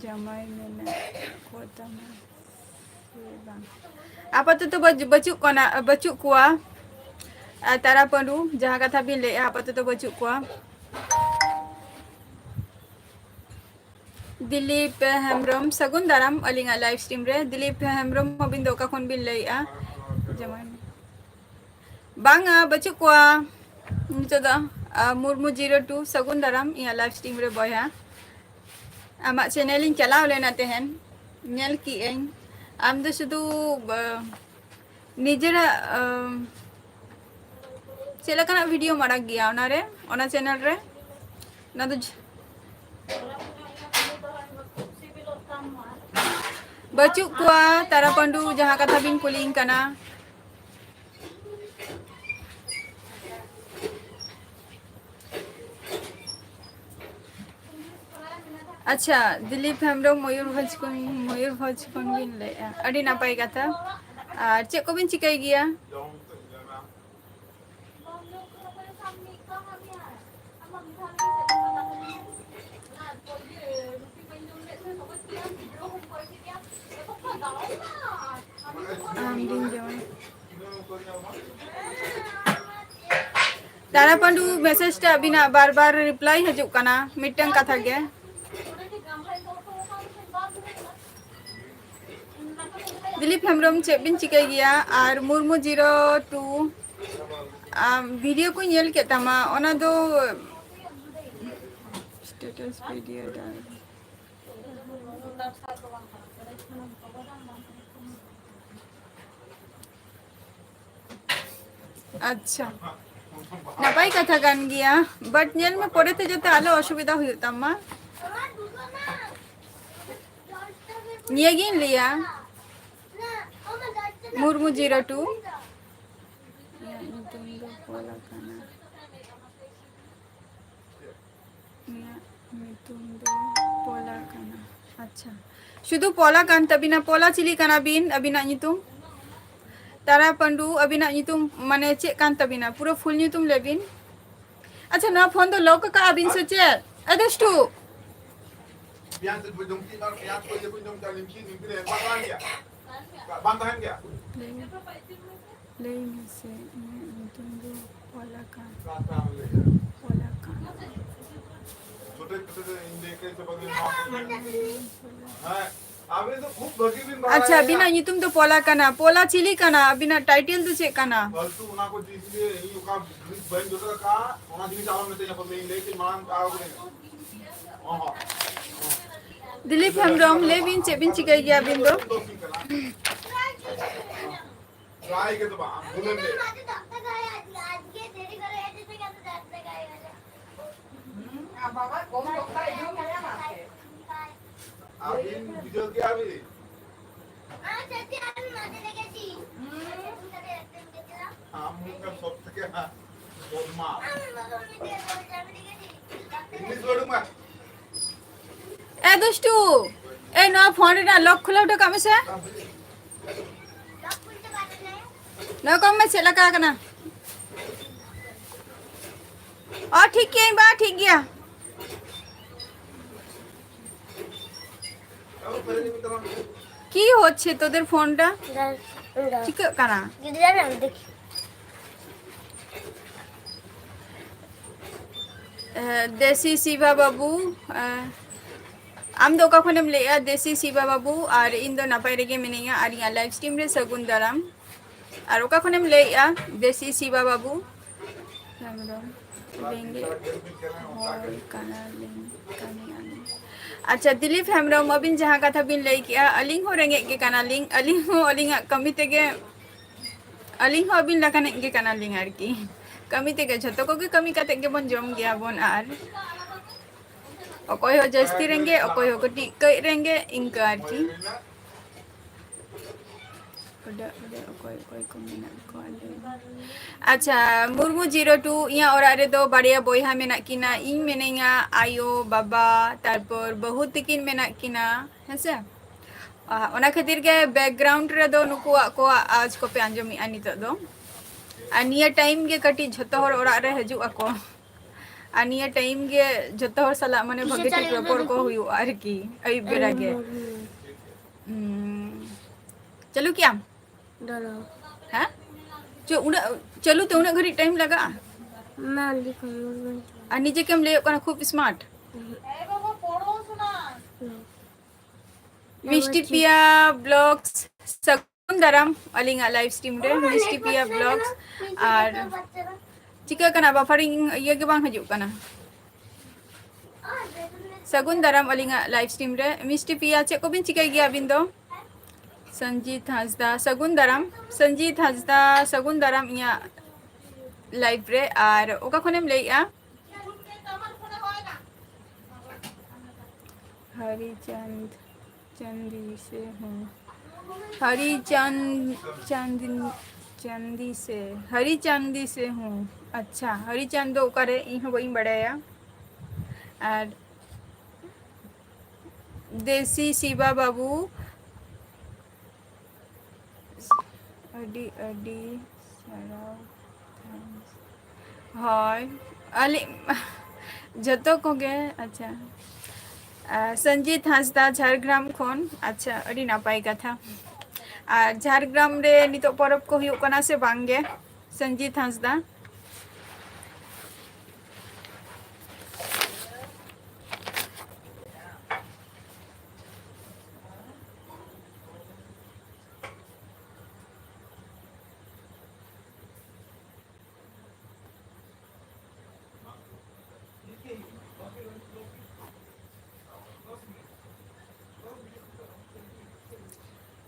ᱡᱟᱢᱟᱭ ᱢᱮᱱᱟᱜ ᱠᱚ ᱛᱟᱢᱟ ᱥᱮ ᱵᱟᱝ? ᱟᱯᱟᱛᱚᱛᱚ ᱵᱟᱹᱪ-, ᱵᱟᱹᱪᱩᱜ ᱠᱚᱣᱟ, ᱵᱟᱹᱪᱩᱜ ᱠᱚᱣᱟ᱾ ᱟᱨ ᱛᱟᱨᱟ ᱯᱟᱹᱰᱩ, ᱡᱟᱦᱟᱸ ᱠᱟᱛᱷᱟ ᱵᱤᱱ ᱞᱟᱹᱭᱮᱜᱼᱟ, ᱟᱯᱟᱛᱚᱛᱚ ᱵᱟᱹᱪᱩᱜ ᱠᱚᱣᱟ᱾ ᱫᱤᱞᱤᱯ ᱦᱮᱢᱵᱨᱚᱢ, ᱥᱟᱹᱜᱩᱱ ᱫᱟᱨᱟᱢ ᱟᱹᱞᱤᱧᱟᱜ live stream ᱨᱮ᱾ ᱫᱤᱞᱤᱯ ᱦᱮᱢᱵᱨᱚᱢ, ᱟᱹᱵᱤᱱ ᱫᱚ ᱚᱠᱟ ᱠᱷᱚᱱ ᱵᱤᱱ ᱞᱟᱹᱭᱮᱜᱼᱟ? ᱡᱟᱢᱟᱭ ᱢᱮ᱾ ᱵᱟᱝᱟ, ᱵᱟᱹᱪᱩᱜ ᱠᱚᱣᱟ ᱱᱤᱛᱚᱜ ᱫᱚ᱾ ᱟ, ᱢᱩᱨᱢᱩ zero two, ᱥᱟᱹᱜᱩᱱ ᱫᱟᱨᱟᱢ ᱤᱧᱟᱹᱜ live stream ᱨᱮ ᱵᱚᱭᱦᱟ᱾ ᱟᱢᱟᱜ channel ᱤᱧ ᱪᱟᱞᱟᱣ ᱞᱮᱱᱟ ᱛᱮᱦᱮᱧ, ᱧᱮᱞ ᱠᱮᱜᱼᱟᱹᱧ᱾ ᱟᱢ ᱫᱚ ᱥᱩᱫᱷᱩ, ᱟ, ᱱᱤᱡᱮᱨᱟᱜ, ᱟ, ᱪᱮᱫ ᱞᱮᱠᱟᱱᱟᱜ videoᱢ ᱟᱲᱟᱜ ᱜᱮᱭᱟ ᱚᱱᱟᱨᱮ, ᱚᱱᱟ channel ᱨᱮ? ᱚᱱᱟ ᱫᱚ ᱡᱷ-, ᱵᱟᱹᱪᱩᱜ ᱠᱚᱣᱟ, ᱛᱟᱨᱟ ᱯᱟᱹᱰᱩ, ᱡᱟᱦᱟᱸ ᱠᱟᱛᱷᱟ ᱵᱤᱱ ᱠᱩᱞᱤᱧ ᱠᱟᱱᱟ᱾ ᱟᱪᱪᱷᱟ, ᱫᱤᱞᱤᱯ ᱦᱮᱢᱵᱨᱚᱢ, ᱢᱚᱭᱩᱨᱵᱷᱚᱸᱡᱽ ᱠᱷᱚᱱ, ᱢᱚᱭᱩᱨᱵᱷᱚᱸᱡᱽ ᱠᱷᱚᱱ ᱵᱤᱱ ᱞᱟᱹᱭᱮᱫᱼᱟ, ᱟᱹᱰᱤ ᱱᱟᱯᱟᱭ ᱠᱟᱛᱷᱟ᱾ ᱟᱨ ᱪᱮᱫ ᱠᱚᱵᱤᱱ ᱪᱤᱠᱟᱹᱭ ᱜᱮᱭᱟ? ᱟᱢ ᱫᱤᱱ ᱡᱚᱢ᱾ ᱛᱟᱨᱟ ᱯᱟᱹᱰᱩ, ᱢᱮᱥᱮᱡᱽ ᱴᱟ ᱟᱹᱵᱤᱱᱟᱜ ᱵᱟᱨ ᱵᱟᱨ ᱨᱤᱯᱞᱟᱭ ᱦᱤᱡᱩᱜ ᱠᱟᱱᱟ ᱢᱤᱫᱴᱟᱝ ᱠᱟᱛᱷᱟ ᱜᱮ᱾ ᱫᱤᱞᱤᱯ ᱦᱮᱢᱵᱨᱚᱢ, ᱪᱮᱫ ᱵᱤᱱ ᱪᱤᱠᱟᱹᱭ ᱜᱮᱭᱟ? ᱟᱨ ᱢᱩᱨᱢᱩ ᱡᱤᱨᱳ ᱴᱩ, ᱟᱢ ᱵᱷᱤᱰᱤᱭᱳ ᱠᱚᱧ ᱧᱮᱞ ᱠᱮᱫ ᱛᱟᱢᱟ, ᱚᱱᱟ ᱫᱚ ᱥᱴᱮᱴᱟᱥ ᱵᱷᱤᱰᱤᱭᱳ ᱫᱚ᱾ ᱟᱪᱪᱷᱟ, ᱱᱟᱯᱟᱭ ᱠᱟᱛᱷᱟ ᱠᱟᱱ ᱜᱮᱭᱟ, but ᱧᱮᱞ ᱢᱮ ᱯᱚᱨᱮᱛᱮ ᱡᱟᱛᱮ ᱟᱞᱚ ᱚᱥᱩᱵᱤᱫᱷᱟ ᱦᱩᱭᱩᱜ ᱛᱟᱢ ᱢᱟ᱾ ᱱᱤᱭᱟᱹ ᱜᱤᱧ ᱞᱟᱹᱭᱟ, ᱢᱩᱨᱢᱩ ᱡᱤᱨᱳ ᱴᱩ, ᱤᱧᱟᱹᱜ ᱧᱩᱛᱩᱢ ᱫᱚ ᱯᱚᱞᱟ ᱠᱟᱱᱟ᱾ ᱤᱧᱟᱹᱜ ᱧᱩᱛᱩᱢ ᱫᱚ ᱯᱚᱞᱟ ᱠᱟᱱᱟ᱾ ᱟᱪᱪᱷᱟ, ᱥᱩᱫᱷᱩ ᱯᱚᱞᱟ ᱠᱟᱱ ᱛᱟᱹᱵᱤᱱᱟ? ᱯᱚᱞᱟ ᱪᱤᱞᱤ ᱠᱟᱱᱟ ᱵᱤᱱ? ᱟᱹᱵᱤᱱᱟᱜ ᱧᱩᱛᱩᱢ? ᱛᱟᱨᱟ ᱯᱟᱹᱰᱩ, ᱟᱹᱵᱤᱱᱟᱜ ᱧᱩᱛᱩᱢ ᱢᱟᱱᱮ ᱪᱮᱫ ᱠᱟᱱ ᱛᱟᱹᱵᱤᱱᱟ? ᱯᱩᱨᱟᱹ ᱯᱷᱩᱞ ᱧᱩᱛᱩᱢ ᱞᱟᱹᱭ ᱵᱤᱱ᱾ ᱟᱪᱪᱷᱟ, ᱱᱚᱣᱟ ᱯᱷᱳᱱ ᱫᱚ ᱞᱚᱠ ᱟᱠᱟᱜᱼᱟ ᱵᱤᱱ ᱥᱮ ᱪᱮᱫ? ᱮ ᱫᱩᱥᱴᱩ! ᱯᱮᱸᱭᱟᱡᱽ ᱠᱚ ᱡᱚᱢ ᱠᱮᱫ ᱟᱨ ᱯᱮᱸᱭᱟᱡᱽ ᱠᱚ ᱤᱭᱟᱹ ᱠᱚ ᱡᱚᱢ ᱠᱮᱫᱟ, ᱱᱤᱢᱠᱤ, ᱱᱤᱢᱠᱤ ᱨᱮ ᱵᱟᱝ ᱛᱟᱦᱮᱱ ᱜᱮᱭᱟ? ᱵᱟᱝ ᱛᱟᱦᱮᱱ ᱜᱮᱭᱟ? ᱞᱟᱹᱭ ᱢᱮ᱾ ᱞᱟᱹᱭ ᱢᱮᱥᱮ, ᱤᱧᱟᱹᱜ ᱧᱩᱛᱩᱢ ᱫᱚ ᱯᱚᱞᱟᱠᱟ᱾ ᱯᱚᱞᱟᱠᱟ᱾ ᱦᱮᱸ, ᱟᱵᱤᱱ ᱫᱚ ᱠᱷᱩᱵ ᱵᱷᱟᱹᱜᱤ ᱵᱤᱱ ᱵᱟᱲᱟᱭᱟ᱾ ᱟᱪᱪᱷᱟ, ᱟᱹᱵᱤᱱᱟᱜ ᱧᱩᱛᱩᱢ ᱫᱚ ᱯᱚᱞᱟ ᱠᱟᱱᱟ᱾ ᱯᱚᱞᱟ ᱪᱤᱞᱤ ᱠᱟᱱᱟ? ᱟᱹᱵᱤᱱᱟᱜ ᱴᱟᱭᱴᱮᱞ ᱫᱚ ᱪᱮᱫ ᱠᱟᱱᱟ? ᱯᱷᱟᱞᱛᱩ ᱚᱱᱟ ᱠᱚ ᱡᱤᱱᱤᱥ ᱜᱮ ᱤᱧ ᱚᱠᱟ ᱡᱤᱱᱤᱥ ᱵᱟᱹᱧ ᱡᱚᱴᱮᱫ ᱟᱠᱟᱫᱼᱟ, ᱚᱱᱟ ᱡᱤᱱᱤᱥ ᱟᱞᱚᱢ ᱢᱮᱛᱟᱧᱟ, ᱯᱟᱞᱮ ᱤᱧ ᱞᱟᱹᱭ ᱠᱮᱫ ᱢᱟᱲᱟᱝ ᱟᱨ ᱚ ᱦᱚᱸ᱾ ᱫᱤᱞᱤᱯ ᱦᱮᱢᱵᱨᱚᱢ, ᱞᱟᱹᱭ ᱵᱤᱱ, ᱪᱮᱫ ᱵᱤᱱ ᱪᱤᱠᱟᱹᱭ ᱜᱮᱭᱟ ᱟᱹᱵᱤᱱ ᱫᱚ? ᱯᱨᱟᱭ ᱜᱮ ᱫᱚ ᱵᱟᱝ, ᱵᱷᱩᱞᱮᱢ ᱞᱟᱹᱭ᱾ ᱟᱹᱵᱤᱱ ᱵᱩᱡᱷᱟᱹᱣ ᱠᱮᱜᱼᱟ ᱵᱤᱱ? ᱟᱢ ᱦᱩᱭᱩᱜ ᱠᱟᱱ ᱥᱚᱵ ᱛᱷᱮᱠᱮ ᱦᱟᱸᱜ ᱵᱚᱫᱢᱟᱥ᱾ ᱤᱝᱞᱤᱥ ᱣᱟᱨᱰ ᱢᱟ᱾ ᱮ ᱫᱩᱥᱴᱩ, ᱮ ᱱᱚᱣᱟ ᱯᱷᱳᱱ ᱨᱮᱱᱟᱜ ᱞᱚᱠ ᱠᱷᱩᱞᱟᱹᱣ ᱦᱚᱴᱚ ᱠᱟᱜ ᱢᱮᱥᱮ᱾ ᱱᱚᱣᱟ ᱠᱚ ᱢᱮ ᱪᱮᱫ ᱞᱮᱠᱟ ᱠᱟᱱᱟ? ᱚ, ᱴᱷᱤᱠ ᱜᱮᱭᱟ ᱵᱟ, ᱴᱷᱤᱠ ᱜᱮᱭᱟ᱾ কি হচ্ছে তোদের ফোনটা? দাঁড়া, দাঁড়া। চিকাক কানা। দিদি, দাঁড়া, আমি দেখি। এ, দেশি শিবা বাবু, এ, ᱟᱢ ᱫᱚ ᱚᱠᱟ ᱠᱷᱚᱱᱮᱢ ᱞᱟᱹᱭᱮᱜᱼᱟ? ᱫᱮᱥᱤ ᱥᱤᱵᱟ ᱵᱟᱹᱵᱩ, ᱟᱨ ᱤᱧ ᱫᱚ ᱱᱟᱯᱟᱭ ᱨᱮᱜᱮ ᱢᱤᱱᱟᱹᱧᱟ, ᱟᱨ ᱤᱧᱟᱹᱜ live stream ᱨᱮ ᱥᱟᱹᱜᱩᱱ ᱫᱟᱨᱟᱢ᱾ ᱟᱨ ᱚᱠᱟ ᱠᱷᱚᱱᱮᱢ ᱞᱟᱹᱭᱮᱜᱼᱟ? ᱫᱮᱥᱤ ᱥᱤᱵᱟ ᱵᱟᱹᱵᱩ ᱦᱮᱢᱵᱨᱚᱢ, ᱨᱮᱸᱜᱮᱡ ᱦᱚᱲ ᱠᱟᱱᱟᱞᱤᱧ, ᱠᱟᱹᱢᱤᱭᱟᱞᱤᱧ᱾ ᱟᱪᱪᱷᱟ, ᱫᱤᱞᱤᱯ ᱦᱮᱢᱵᱨᱚᱢ, ᱟᱹᱵᱤᱱ ᱡᱟᱦᱟᱸ ᱠᱟᱛᱷᱟ ᱵᱤᱱ ᱞᱟᱹᱭ ᱠᱮᱜᱼᱟ, ᱟᱹᱞᱤᱧ ᱦᱚᱸ ᱨᱮᱸᱜᱮᱡ ᱜᱮ ᱠᱟᱱᱟᱞᱤᱧ, ᱟᱹᱞᱤᱧ ᱦᱚᱸ ᱟᱹᱞᱤᱧᱟᱜ ᱠᱟᱹᱢᱤ ᱛᱮᱜᱮ, ᱟᱹᱞᱤᱧ ᱦᱚᱸ ᱟᱹᱵᱤᱱ ᱞᱮᱠᱟᱱᱤᱡ ᱜᱮ ᱠᱟᱱᱟᱞᱤᱧ ᱟᱨᱠᱤ᱾ ᱠᱟᱹᱢᱤ ᱛᱮᱜᱮ, ᱡᱷᱚᱛᱚ ᱠᱚᱜᱮ ᱠᱟᱹᱢᱤ ᱠᱟᱛᱮ ᱜᱮᱵᱚᱱ ᱡᱚᱢ ᱜᱮᱭᱟ ᱵᱚᱱ, ᱟᱨ ᱚᱠᱚᱭ ᱦᱚᱸ ᱡᱟᱹᱥᱛᱤ ᱨᱮᱸᱜᱮᱡ, ᱚᱠᱚᱭ ᱦᱚᱸ ᱠᱟᱹᱴᱤᱡ ᱠᱟᱹᱡ ᱨᱮᱸᱜᱮᱡ, ᱤᱱᱠᱟᱹ ᱟᱨᱠᱤ᱾ ᱚᱰᱮ, ᱚᱰᱮ ᱚᱠᱚᱭ ᱚᱠᱚᱭ ᱠᱚ ᱢᱮᱱᱟᱜ ᱠᱚᱣᱟ ᱞᱟᱹᱭ ᱢᱮ᱾ ᱟᱪᱪᱷᱟ, ᱢᱩᱨᱢᱩ ᱡᱤᱨᱳ ᱴᱩ, ᱤᱧᱟᱹᱜ ᱚᱲᱟᱜ ᱨᱮᱫᱚ ᱵᱟᱨᱭᱟ ᱵᱚᱭᱦᱟ ᱢᱮᱱᱟᱜ ᱠᱤᱱᱟ, ᱤᱧ ᱢᱮᱱᱟᱹᱧᱟ, ᱟᱭᱳ, ᱵᱟᱵᱟ, ᱛᱟᱨᱯᱚᱨ ᱵᱟᱹᱦᱩ ᱛᱤᱠᱤᱱ ᱢᱮᱱᱟᱜ ᱠᱤᱱᱟ, ᱦᱮᱸᱥᱮ? ᱟ, ᱚᱱᱟ ᱠᱷᱟᱹᱛᱤᱨ ᱜᱮ background ᱨᱮᱫᱚ ᱱᱩᱠᱩᱣᱟᱜ ᱠᱚᱣᱟᱜ ᱟᱣᱟᱡᱽ ᱠᱚᱯᱮ ᱟᱸᱡᱚᱢᱮᱜᱼᱟ ᱱᱤᱛᱚᱜ ᱫᱚ᱾ ᱟᱨ ᱱᱤᱭᱟᱹ time ᱜᱮ ᱠᱟᱹᱴᱤᱡ ᱡᱷᱚᱛᱚ ᱦᱚᱲ ᱚᱲᱟᱜ ᱨᱮ ᱦᱤᱡᱩᱜ ᱟᱠᱚ᱾ ᱟᱨ ᱱᱤᱭᱟᱹ time ᱜᱮ ᱡᱷᱚᱛᱚ ᱦᱚᱲ ᱥᱟᱞᱟᱜ ᱢᱟᱱᱮ ᱵᱷᱟᱹᱜᱤ ᱴᱷᱤᱠ ᱨᱚᱯᱚᱲ ᱠᱚ ᱦᱩᱭᱩᱜᱼᱟ ᱟᱨᱠᱤ, ᱟᱹᱭᱩᱵ ᱵᱮᱲᱟ ᱜᱮ᱾ ᱦᱩᱸ᱾ ᱪᱟᱹᱞᱩ ᱠᱮᱜᱼᱟᱢ? ᱫᱟᱫᱟ᱾ ᱦᱮᱸ? ᱪᱚ, ᱩᱱᱟᱹᱜ ᱪᱟᱹᱞᱩ ᱛᱮ ᱩᱱᱟᱹᱜ ᱜᱷᱟᱹᱲᱤᱡ time ᱞᱟᱜᱟᱜᱼᱟ? ᱢᱟ, ᱟᱹᱰᱤ ᱠᱷᱚᱱ ᱵᱟᱹᱧ ᱟᱨ ᱱᱤᱡᱮ ᱠᱮᱢ ᱞᱟᱹᱭᱚᱜ ᱠᱟᱱᱟ ᱠᱷᱩᱵ smart᱾ ᱦᱩᱸ᱾ ᱢᱤᱥᱴᱤ ᱯᱤᱭᱟ vlogs, ᱥᱟᱹᱜᱩᱱ ᱫᱟᱨᱟᱢ ᱟᱹᱞᱤᱧᱟᱜ live stream ᱨᱮ, ᱢᱤᱥᱴᱤ ᱯᱤᱭᱟ vlogs᱾ ᱟᱨ ᱪᱤᱠᱟᱹ ᱠᱟᱱᱟ, buffering ᱤᱭᱟᱹ ᱜᱮ ᱵᱟᱝ ᱦᱤᱡᱩᱜ ᱠᱟᱱᱟ᱾ ᱥᱟᱹᱜᱩᱱ ᱫᱟᱨᱟᱢ ᱟᱹᱞᱤᱧᱟᱜ live stream ᱨᱮ᱾ ᱢᱤᱥᱴᱤ ᱯᱤᱭᱟ, ᱪᱮᱫ ᱠᱚᱵᱤᱱ ᱪᱤᱠᱟᱹᱭ ᱜᱮᱭᱟ ᱟᱹᱵᱤᱱ ᱫᱚ? ᱥᱚᱧᱡᱤᱛ ᱦᱟᱸᱥᱫᱟ, ᱥᱟᱹᱜᱩᱱ ᱫᱟᱨᱟᱢ᱾ ᱥᱚᱧᱡᱤᱛ ᱦᱟᱸᱥᱫᱟ, ᱥᱟᱹᱜᱩᱱ ᱫᱟᱨᱟᱢ ᱤᱧᱟᱹᱜ live ᱨᱮ᱾ ᱟᱨ ᱚᱠᱟ ᱠᱷᱚᱱᱮᱢ ᱞᱟᱹᱭᱮᱜᱼᱟ? ᱦᱟᱨᱤᱪᱟᱸᱫᱽ ᱪᱟᱸᱫᱤ ᱥᱮ ᱦᱚᱸ᱾ ᱦᱟᱨᱤ ᱪᱟᱸᱫ, ᱪᱟᱸᱫ, ᱪᱟᱸᱫᱤ ᱥᱮ, ᱦᱟᱨᱤ ᱪᱟᱸᱫᱤ ᱥᱮ ᱦᱚᱸ᱾ ᱟᱪᱪᱷᱟ, ᱦᱟᱨᱤ ᱪᱟᱸᱫ ᱫᱚ ᱚᱠᱟᱨᱮ? ᱤᱧ ᱦᱚᱸ ᱵᱟᱹᱧ ᱵᱟᱲᱟᱭᱟ᱾ ᱟᱨ ᱫᱮᱥᱤ ᱥᱤᱵᱟ ᱵᱟᱹᱵᱩ, ᱟᱹᱰᱤ ᱟᱹᱰᱤ ᱥᱟᱨᱦᱟᱣ᱾ ᱦᱳᱭ, ᱟᱹᱞᱤᱧ ᱡᱚᱛᱚ ᱠᱚᱜᱮ᱾ ᱟᱪᱪᱷᱟ, ᱟᱨ ᱥᱚᱧᱡᱤᱛ ᱦᱟᱸᱥᱫᱟ ᱡᱷᱟᱲᱜᱨᱟᱢ ᱠᱷᱚᱱ᱾ ᱟᱪᱪᱷᱟ, ᱟᱹᱰᱤ ᱱᱟᱯᱟᱭ ᱠᱟᱛᱷᱟ᱾ ᱟᱨ ᱡᱷᱟᱲᱜᱨᱟᱢ ᱨᱮ ᱱᱤᱛᱚᱜ ᱯᱚᱨᱚᱵᱽ ᱠᱚ ᱦᱩᱭᱩᱜ ᱠᱟᱱᱟ ᱥᱮ ᱵᱟᱝ ᱜᱮ, ᱥᱚᱧᱡᱤᱛ ᱦᱟᱸᱥᱫᱟ?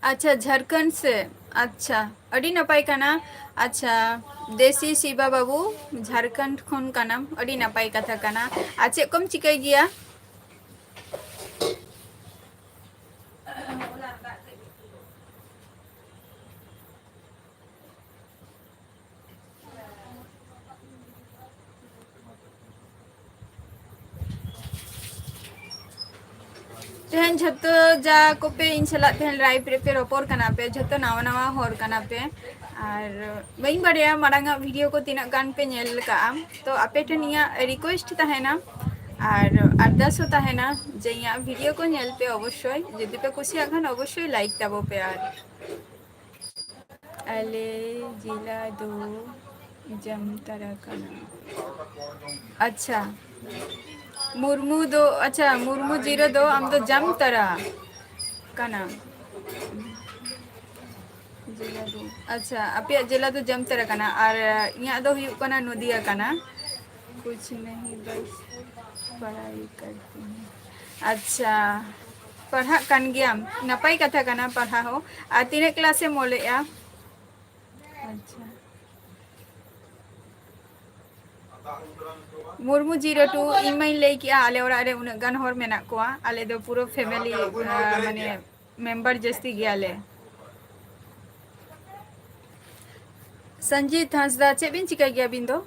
ᱟᱪᱪᱷᱟ, ᱡᱷᱟᱲᱠᱷᱚᱸᱰ ᱥᱮ? ᱟᱪᱪᱷᱟ, ᱟᱹᱰᱤ ᱱᱟᱯᱟᱭ ᱠᱟᱱᱟ᱾ ᱟᱪᱪᱷᱟ, ᱫᱮᱥᱤ ᱥᱤᱵᱟ ᱵᱟᱹᱵᱩ, ᱡᱷᱟᱲᱠᱷᱚᱸᱰ ᱠᱷᱚᱱ ᱠᱟᱱᱟᱢ, ᱟᱹᱰᱤ ᱱᱟᱯᱟᱭ ᱠᱟᱛᱷᱟ ᱠᱟᱱᱟ᱾ ᱟᱨ ᱪᱮᱫ ᱠᱚᱢ ᱪᱤᱠᱟᱹᱭ ᱜᱮᱭᱟ? ᱛᱮᱦᱮᱧ ᱡᱷᱚᱛᱚ ᱡᱟ ᱠᱚᱯᱮ ᱤᱧ ᱥᱟᱞᱟᱜ ᱛᱮᱦᱮᱧ live ᱨᱮᱯᱮ ᱨᱚᱯᱚᱲ ᱠᱟᱱᱟ ᱯᱮ, ᱡᱷᱚᱛᱚ ᱱᱟᱣᱟ ᱱᱟᱣᱟ ᱦᱚᱲ ᱠᱟᱱᱟ ᱯᱮ᱾ ᱟᱨ ᱵᱟᱹᱧ ᱵᱟᱲᱟᱭᱟ ᱢᱟᱲᱟᱝ ᱟᱜ video ᱠᱚ ᱛᱤᱱᱟᱹᱜ ᱜᱟᱱ ᱯᱮ ᱧᱮᱞ ᱠᱟᱜᱼᱟ, ᱛᱚ ᱟᱯᱮ ᱴᱷᱮᱱ ᱤᱧᱟᱹᱜ request ᱛᱟᱦᱮᱱᱟ ᱟᱨ ᱟᱨᱫᱟᱥ ᱦᱚᱸ ᱛᱟᱦᱮᱱᱟ ᱡᱮ ᱤᱧᱟᱹᱜ video ᱠᱚ ᱧᱮᱞ ᱯᱮ ᱚᱵᱚᱥᱥᱳᱭ, ᱡᱩᱫᱤ ᱯᱮ ᱠᱩᱥᱤᱭᱟᱜ ᱠᱷᱟᱱ ᱚᱵᱚᱥᱥᱳᱭ like ᱛᱟᱵᱚ ᱯᱮ᱾ ᱟᱨ ᱟᱞᱮ ᱡᱮᱞᱟ ᱫᱚ ᱡᱟᱢᱛᱟᱨᱟ ᱠᱟᱱᱟ᱾ ᱟᱪᱪᱷᱟ, ᱢᱩᱨᱢᱩ ᱫᱚ, ᱟᱪᱪᱷᱟ, ᱢᱩᱨᱢᱩ ᱡᱤᱨᱟᱹ ᱫᱚ ᱟᱢ ᱫᱚ ᱡᱟᱢᱛᱟᱨᱟ ᱠᱟᱱᱟ᱾ ᱡᱮᱞᱟ ᱫᱚ, ᱟᱪᱪᱷᱟ, ᱟᱯᱮᱭᱟᱜ ᱡᱮᱞᱟ ᱫᱚ ᱡᱟᱢᱛᱟᱨᱟ ᱠᱟᱱᱟ ᱟᱨ ᱤᱧᱟᱹᱜ ᱫᱚ ᱦᱩᱭᱩᱜ ᱠᱟᱱᱟ ᱱᱚᱫᱤᱭᱟ ᱠᱟᱱᱟ᱾ ᱠᱩᱪ ᱱᱟᱦᱤ ᱵᱟᱥ ᱯᱟᱲᱦᱟᱭ ᱠᱟᱨᱛᱮ ᱦᱮᱸ᱾ ᱟᱪᱪᱷᱟ, ᱯᱟᱲᱦᱟᱜ ᱠᱟᱱ ᱜᱮᱭᱟᱢ, ᱱᱟᱯᱟᱭ ᱠᱟᱛᱷᱟ ᱠᱟᱱᱟ ᱯᱟᱲᱦᱟᱣ ᱦᱚᱸ᱾ ᱟᱨ ᱛᱤᱱᱟᱹᱜ class ᱮᱢ ᱚᱞᱮᱜᱼᱟ? ᱟᱪᱪᱷᱟ, ᱢᱩᱨᱢᱩ ᱡᱤᱨᱟᱹ ᱴᱩ, ᱤᱧ ᱢᱟᱧ ᱞᱟᱹᱭ ᱠᱮᱜᱼᱟ, ᱟᱞᱮ ᱚᱲᱟᱜ ᱨᱮ ᱩᱱᱟᱹᱜ ᱜᱟᱱ ᱦᱚᱲ ᱢᱮᱱᱟᱜ ᱠᱚᱣᱟ, ᱟᱞᱮ ᱫᱚ ᱯᱩᱨᱟᱹ family, ᱟᱸ, ᱢᱟᱱᱮ member ᱡᱟᱹᱥᱛᱤ ᱜᱮᱭᱟᱞᱮ᱾ ᱥᱚᱧᱡᱤᱛ ᱦᱟᱸᱥᱫᱟ, ᱪᱮᱫ ᱵᱤᱱ ᱪᱤᱠᱟᱹᱭ ᱜᱮᱭᱟ ᱟᱹᱵᱤᱱ ᱫᱚ?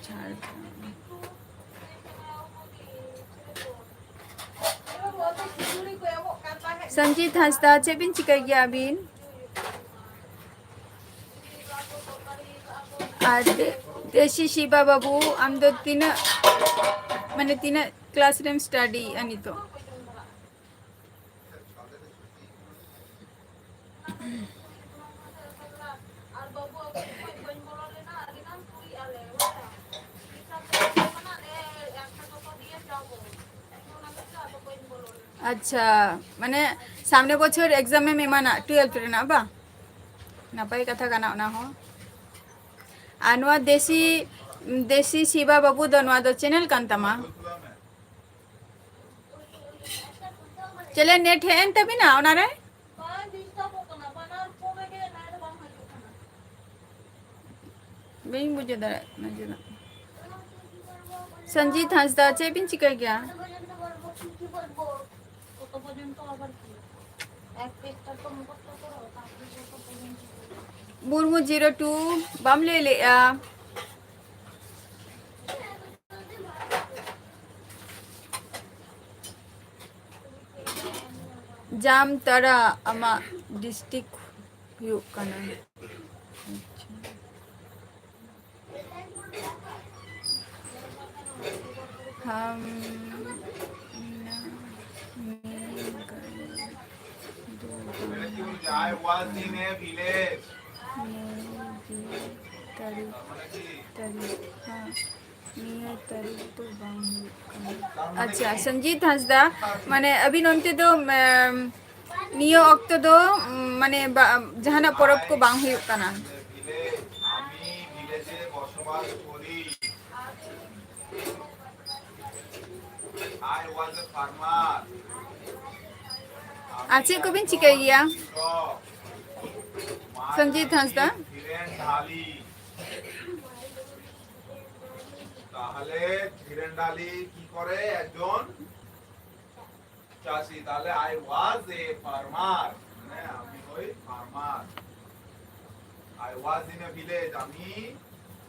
ᱡᱷᱟᱲᱜᱨᱟᱢ᱾ ᱥᱚᱧᱡᱤᱛ ᱦᱟᱸᱥᱫᱟ, ᱪᱮᱫ ᱵᱤᱱ ᱪᱤᱠᱟᱹᱭ ᱜᱮᱭᱟ ᱟᱹᱵᱤᱱ? ᱟᱨ ᱫᱮ-, ᱫᱮᱥᱤ ᱥᱤᱵᱟ ᱵᱟᱹᱵᱩ, ᱟᱢ ᱫᱚ ᱛᱤᱱᱟᱹᱜ, ᱢᱟᱱᱮ ᱛᱤᱱᱟᱹᱜ ᱠᱞᱟᱥ ᱨᱮᱢ ᱥᱴᱟᱰᱤᱭᱮᱜᱼᱟ ᱱᱤᱛᱚᱜ? ᱟᱪᱪᱷᱟ, ᱢᱟᱱᱮ ᱥᱟᱢᱱᱮ ᱵᱚᱪᱷᱚᱨ ᱮᱠᱡᱟᱢ ᱮᱢ ᱮᱢᱟ ᱱᱟ, ᱴᱩᱭᱮᱞᱵᱷ ᱨᱮᱱᱟᱜ ᱵᱟ? ᱱᱟᱯᱟᱭ ᱠᱟᱛᱷᱟ ᱠᱟᱱᱟ ᱚᱱᱟ ᱦᱚᱸ᱾ ᱟᱨ ᱱᱚᱣᱟ ᱫᱮᱥᱤ, ᱫᱮᱥᱤ ᱥᱤᱵᱟ ᱵᱟᱹᱵᱩ ᱫᱚ ᱱᱚᱣᱟ ᱫᱚ ᱪᱮᱱᱮᱞ ᱠᱟᱱ ᱛᱟᱢᱟ? ᱪᱮᱞᱮ ᱱᱮᱴ ᱦᱮᱡ ᱮᱱ ᱛᱟᱵᱤᱱᱟ ᱚᱱᱟᱨᱮ? ᱵᱟᱹᱧ ᱵᱩᱡᱷᱟᱹᱣ ᱫᱟᱲᱮᱭᱟᱜ ᱠᱟᱱᱟ ᱪᱮᱫᱟᱜ᱾ ᱥᱚᱧᱡᱤᱛ ᱦᱟᱸᱥᱫᱟ, ᱪᱮᱫ ᱵᱤᱱ ᱪᱤᱠᱟᱹᱭ ᱜᱮᱭᱟ? ᱢᱩᱨᱢᱩ ᱡᱤᱨᱳ ᱴᱩ, ᱵᱟᱢ ᱞᱟᱹᱭ ᱞᱮᱜᱼᱟ᱾ ᱡᱟᱢᱛᱟᱲᱟ ᱟᱢᱟᱜ ᱰᱤᱥᱴᱨᱤᱠᱴ ᱦᱩᱭᱩᱜ ᱠᱟᱱᱟ᱾ ᱟᱪᱪᱷᱟ᱾ ᱦᱟᱢ ᱱᱟ ᱢᱮ ᱜᱟᱭ ᱫᱚ ᱵᱟᱝ ᱢᱩᱡᱮ ᱛᱟᱨᱤᱠ, ᱛᱟᱨᱤᱠ, ᱦᱮᱸ, ᱱᱤᱭᱟᱹ ᱛᱟᱹᱨᱤᱠᱷ ᱫᱚ ᱵᱟᱝ ᱦᱩᱭᱩᱜ ᱠᱟᱱᱟ᱾ ᱟᱪᱪᱷᱟ, ᱥᱚᱧᱡᱤᱛ ᱦᱟᱸᱥᱫᱟ, ᱢᱟᱱᱮ ᱟᱹᱵᱤᱱ ᱚᱱᱛᱮ ᱫᱚ, ᱮᱢ, ᱱᱤᱭᱟᱹ ᱚᱠᱛᱚ ᱫᱚ, ᱩᱢ, ᱢᱟᱱᱮ ᱵᱟ-, ᱡᱟᱦᱟᱱᱟᱜ ᱯᱚᱨᱚᱵᱽ ᱠᱚ ᱵᱟᱝ ᱦᱩᱭᱩᱜ ᱠᱟᱱᱟ? ᱟᱨ ᱪᱮᱫ ᱠᱚᱵᱤᱱ ᱪᱤᱠᱟᱹᱭ ᱜᱮᱭᱟ, ᱥᱚᱧᱡᱤᱛ ᱦᱟᱸᱥᱫᱟ? তাহলে ধীরেন ডালি কি করে? একজন চাষি। তাহলে I was a farmer, হ্যাঁ, আমি হই farmer. I was in a village, আমি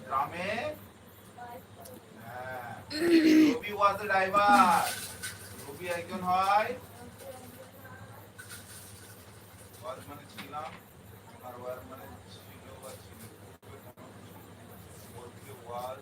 গ্রামে। হ্যাঁ। রবি was a driver। রবি একজন হয়, was মানে ছিলাম, আর were মানে ছিল বা ছিল। বলতে was।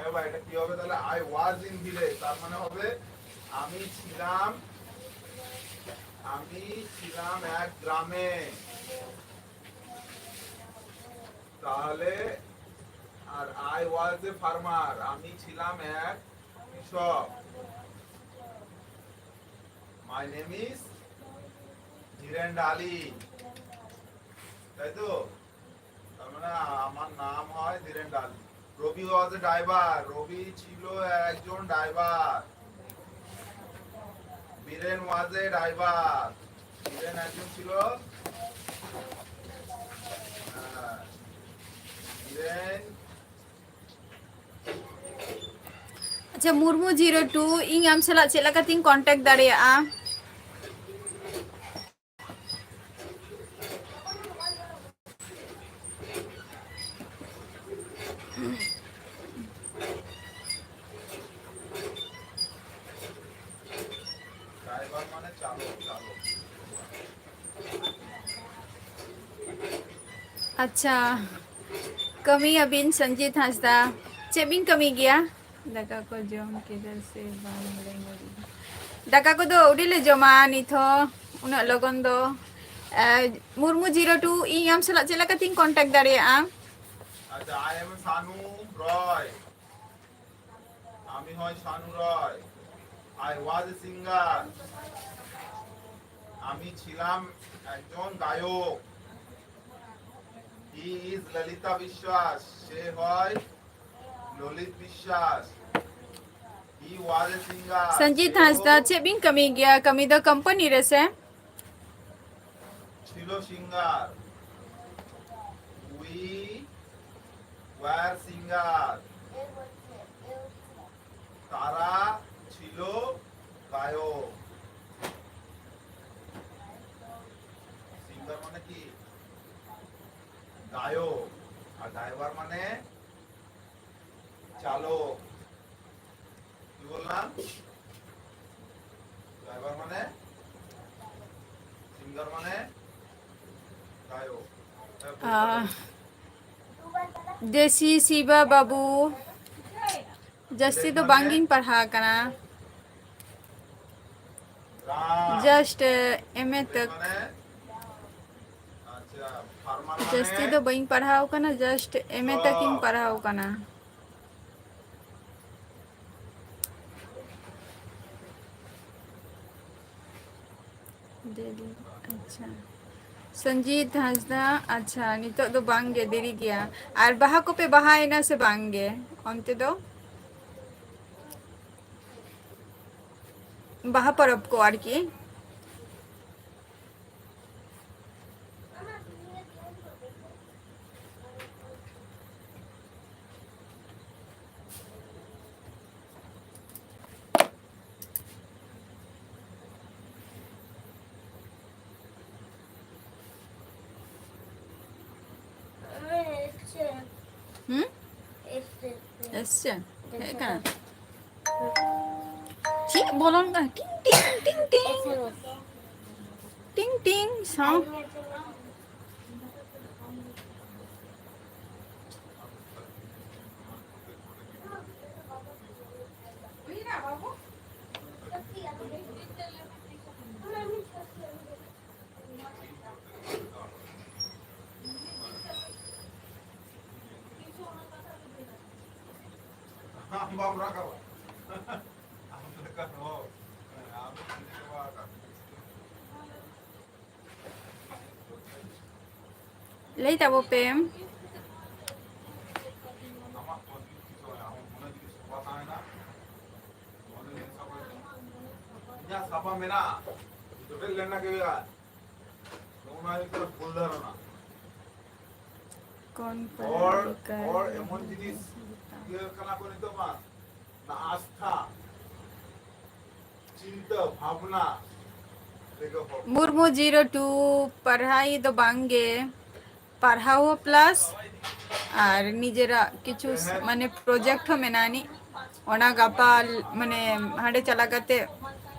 এবার এটা কি হবে তাহলে? I was in village, তার মানে হবে আমি ছিলাম, আমি ছিলাম এক গ্রামে। তাহলে আর I was a farmer, আমি ছিলাম এক কৃষক। My name is ধীরেন ডালি, তাই তো? তার মানে আমার নাম হয় ধীরেন ডালি। রবি was a driver, রবি ছিল একজন driver. Biren was a driver, Biren একজন ছিল। হ্যাঁ, বীরেন। ᱟᱪᱪᱷᱟ, ᱢᱩᱨᱢᱩ ᱡᱤᱨᱳ ᱴᱩ, ᱤᱧ ᱟᱢ ᱥᱟᱞᱟᱜ ᱪᱮᱫ ᱞᱮᱠᱟᱛᱤᱧ ᱠᱚᱱᱴᱟᱠᱴ ᱫᱟᱲᱮᱭᱟᱜᱼᱟ? ᱟᱪᱪᱷᱟ, ᱠᱟᱹᱢᱤᱭᱟᱵᱤᱱ ᱥᱚᱧᱡᱤᱛ ᱦᱟᱸᱥᱫᱟ, ᱪᱮᱫ ᱵᱤᱱ ᱠᱟᱹᱢᱤ ᱜᱮᱭᱟ? ᱫᱟᱠᱟ ᱠᱚ ᱡᱚᱢ ᱠᱮᱫᱟ ᱥᱮ ᱵᱟᱝ? ᱫᱟᱠᱟ ᱠᱚᱫᱚ ᱟᱹᱣᱨᱤ ᱞᱮ ᱡᱚᱢᱟ ᱱᱤᱛ ᱦᱚᱸ, ᱩᱱᱟᱹᱜ ᱞᱚᱜᱚᱱ ᱫᱚ᱾ ᱮ, ᱢᱩᱨᱢᱩ ᱡᱤᱨᱳ ᱴᱩ, ᱤᱧ ᱟᱢ ᱥᱟᱞᱟᱜ ᱪᱮᱫ ᱞᱮᱠᱟᱛᱤᱧ ᱠᱚᱱᱴᱟᱠᱴ ᱫᱟᱲᱮᱭᱟᱜᱼᱟ? ᱟᱪᱪᱷᱟ, I am ᱥᱟᱱᱩ ᱨᱚᱭ। আমি হই ᱥᱟᱱᱩ ᱨᱚᱭ। I was a singer। আমি ছিলাম একজন গায়ক। He is ললিতা বিশ্বাস। সে হয় ললিত বিশ্বাস। He was a singer। Sanjit ᱦᱟᱸᱥᱫᱟ, ᱪᱮᱫ ᱵᱤᱱ ᱠᱟᱹᱢᱤ ᱜᱮᱭᱟ? ᱠᱟᱹᱢᱤ ᱫᱚ ᱠᱳᱢᱯᱟᱱᱤ ᱨᱮ ᱥᱮ? ছিল সিঙ্গার। They were singers. তারা ছিল গায়ক। সিঙ্গার মানে কি? গায়ক। আর ড্রাইভার মানে চালক। কি বললাম? ড্রাইভার মানে, সিঙ্গার মানে গায়ক। হ্যাঁ, আহ, দেশি শিবা বাবু, ᱡᱟᱹᱥᱛᱤ ᱫᱚ ᱵᱟᱝᱜᱤᱧ ᱯᱟᱲᱦᱟᱣ ᱟᱠᱟᱱᱟ᱾ Just, uh, M A ᱛᱚᱠ᱾ ᱡᱟᱹᱥᱛᱤ ᱫᱚ ᱵᱟᱹᱧ ᱯᱟᱲᱦᱟᱣ ᱟᱠᱟᱱᱟ, just M A ᱛᱚᱠ ᱤᱧ ᱯᱟᱲᱦᱟᱣ ᱟᱠᱟᱱᱟ᱾ ᱫᱮᱞᱤ, ᱟᱪᱪᱷᱟ᱾ ᱥᱚᱧᱡᱤᱛ ᱦᱟᱸᱥᱫᱟ, ᱟᱪᱪᱷᱟ, ᱱᱤᱛᱚᱜ ᱫᱚ ᱵᱟᱝ ᱜᱮ, ᱫᱮᱨᱤ ᱜᱮᱭᱟ᱾ ᱟᱨ ᱵᱟᱦᱟ ᱠᱚᱯᱮ ᱵᱟᱦᱟᱭᱮᱱᱟ ᱥᱮ ᱵᱟᱝ ᱜᱮ ᱚᱱᱛᱮ ᱫᱚ? ᱵᱟᱦᱟ ᱯᱚᱨᱚᱵᱽ ᱠᱚ ᱟᱨᱠᱤ᱾ ᱦᱩᱸ? ᱮᱥᱮ? ᱦᱮᱡ ᱠᱟᱱᱟ? ᱪᱮᱫ ᱵᱚᱞᱚᱱ ᱠᱟᱱᱟ? ᱴᱤᱝ, ᱴᱤᱝ, ᱴᱤᱝ, ᱴᱤᱝ᱾ ᱴᱤᱝ, ᱴᱤᱝ, sound᱾ ᱟᱢ ᱵᱟᱢ ᱨᱟᱠᱟᱵᱟ᱾ ᱟᱢ ᱞᱮᱠᱟ ᱫᱚ, ᱟᱢ ᱫᱚ ᱪᱮᱫ ᱦᱚᱸ ᱵᱟᱢ ᱨᱟᱠᱟᱵᱟ᱾ ᱞᱟᱹᱭ ᱛᱟᱵᱚ ᱯᱮ᱾ ᱟᱢᱟᱜ ᱢᱚᱱ ᱡᱩᱫᱤ ᱥᱚᱵᱷᱟ ᱛᱟᱦᱮᱱᱟ, ᱢᱚᱱᱮ ᱡᱩᱫᱤ ᱥᱟᱯᱷᱟ ᱛᱟᱦᱮᱱᱟ, ᱤᱧᱟᱹᱜ ᱥᱟᱯᱷᱟ ᱢᱮᱱᱟᱜᱼᱟ, ᱡᱚᱴᱮᱫ ᱞᱮᱱᱟ ᱜᱮ ᱦᱩᱭᱩᱜᱼᱟ᱾ ᱱᱚᱜᱼᱚ ᱱᱚᱣᱟ ᱦᱩᱭᱩᱜ ᱠᱟᱱᱟ ᱵᱷᱩᱞ ᱫᱷᱟᱨᱚᱱᱟ᱾ ᱠᱚᱱ ᱦᱚᱲ, ᱯᱟᱨᱟᱣ ᱦᱚᱲ ᱮᱢᱚᱱ ᱡᱤᱱᱤᱥ ᱤᱭᱟᱹ ᱠᱟᱱᱟ ᱠᱚ ᱱᱤᱛᱚᱜ ᱢᱟ, ᱚᱱᱟ ᱟᱥᱛᱷᱟ, ᱪᱤᱱᱛᱟᱹ, ᱵᱷᱟᱵᱽᱱᱟ ᱨᱮᱜᱮ ᱦᱚᱲ ᱠᱚ ᱢᱩᱨᱢᱩ ᱡᱤᱨᱳ ᱴᱩ, ᱯᱟᱲᱦᱟᱣ ᱫᱚ ᱵᱟᱝ ᱜᱮ, ᱯᱟᱲᱦᱟᱣ ᱦᱚᱸ plus ᱟᱨ ᱱᱤᱡᱮᱨᱟᱜ ᱠᱤᱪᱷᱩ ᱢᱟᱱᱮ project ᱦᱚᱸ ᱢᱮᱱᱟᱜ ᱟᱹᱱᱤᱡ, ᱚᱱᱟ ᱜᱟᱯᱟ ᱢᱟᱱᱮ ᱦᱟᱸᱰᱮ ᱪᱟᱞᱟᱣ ᱠᱟᱛᱮ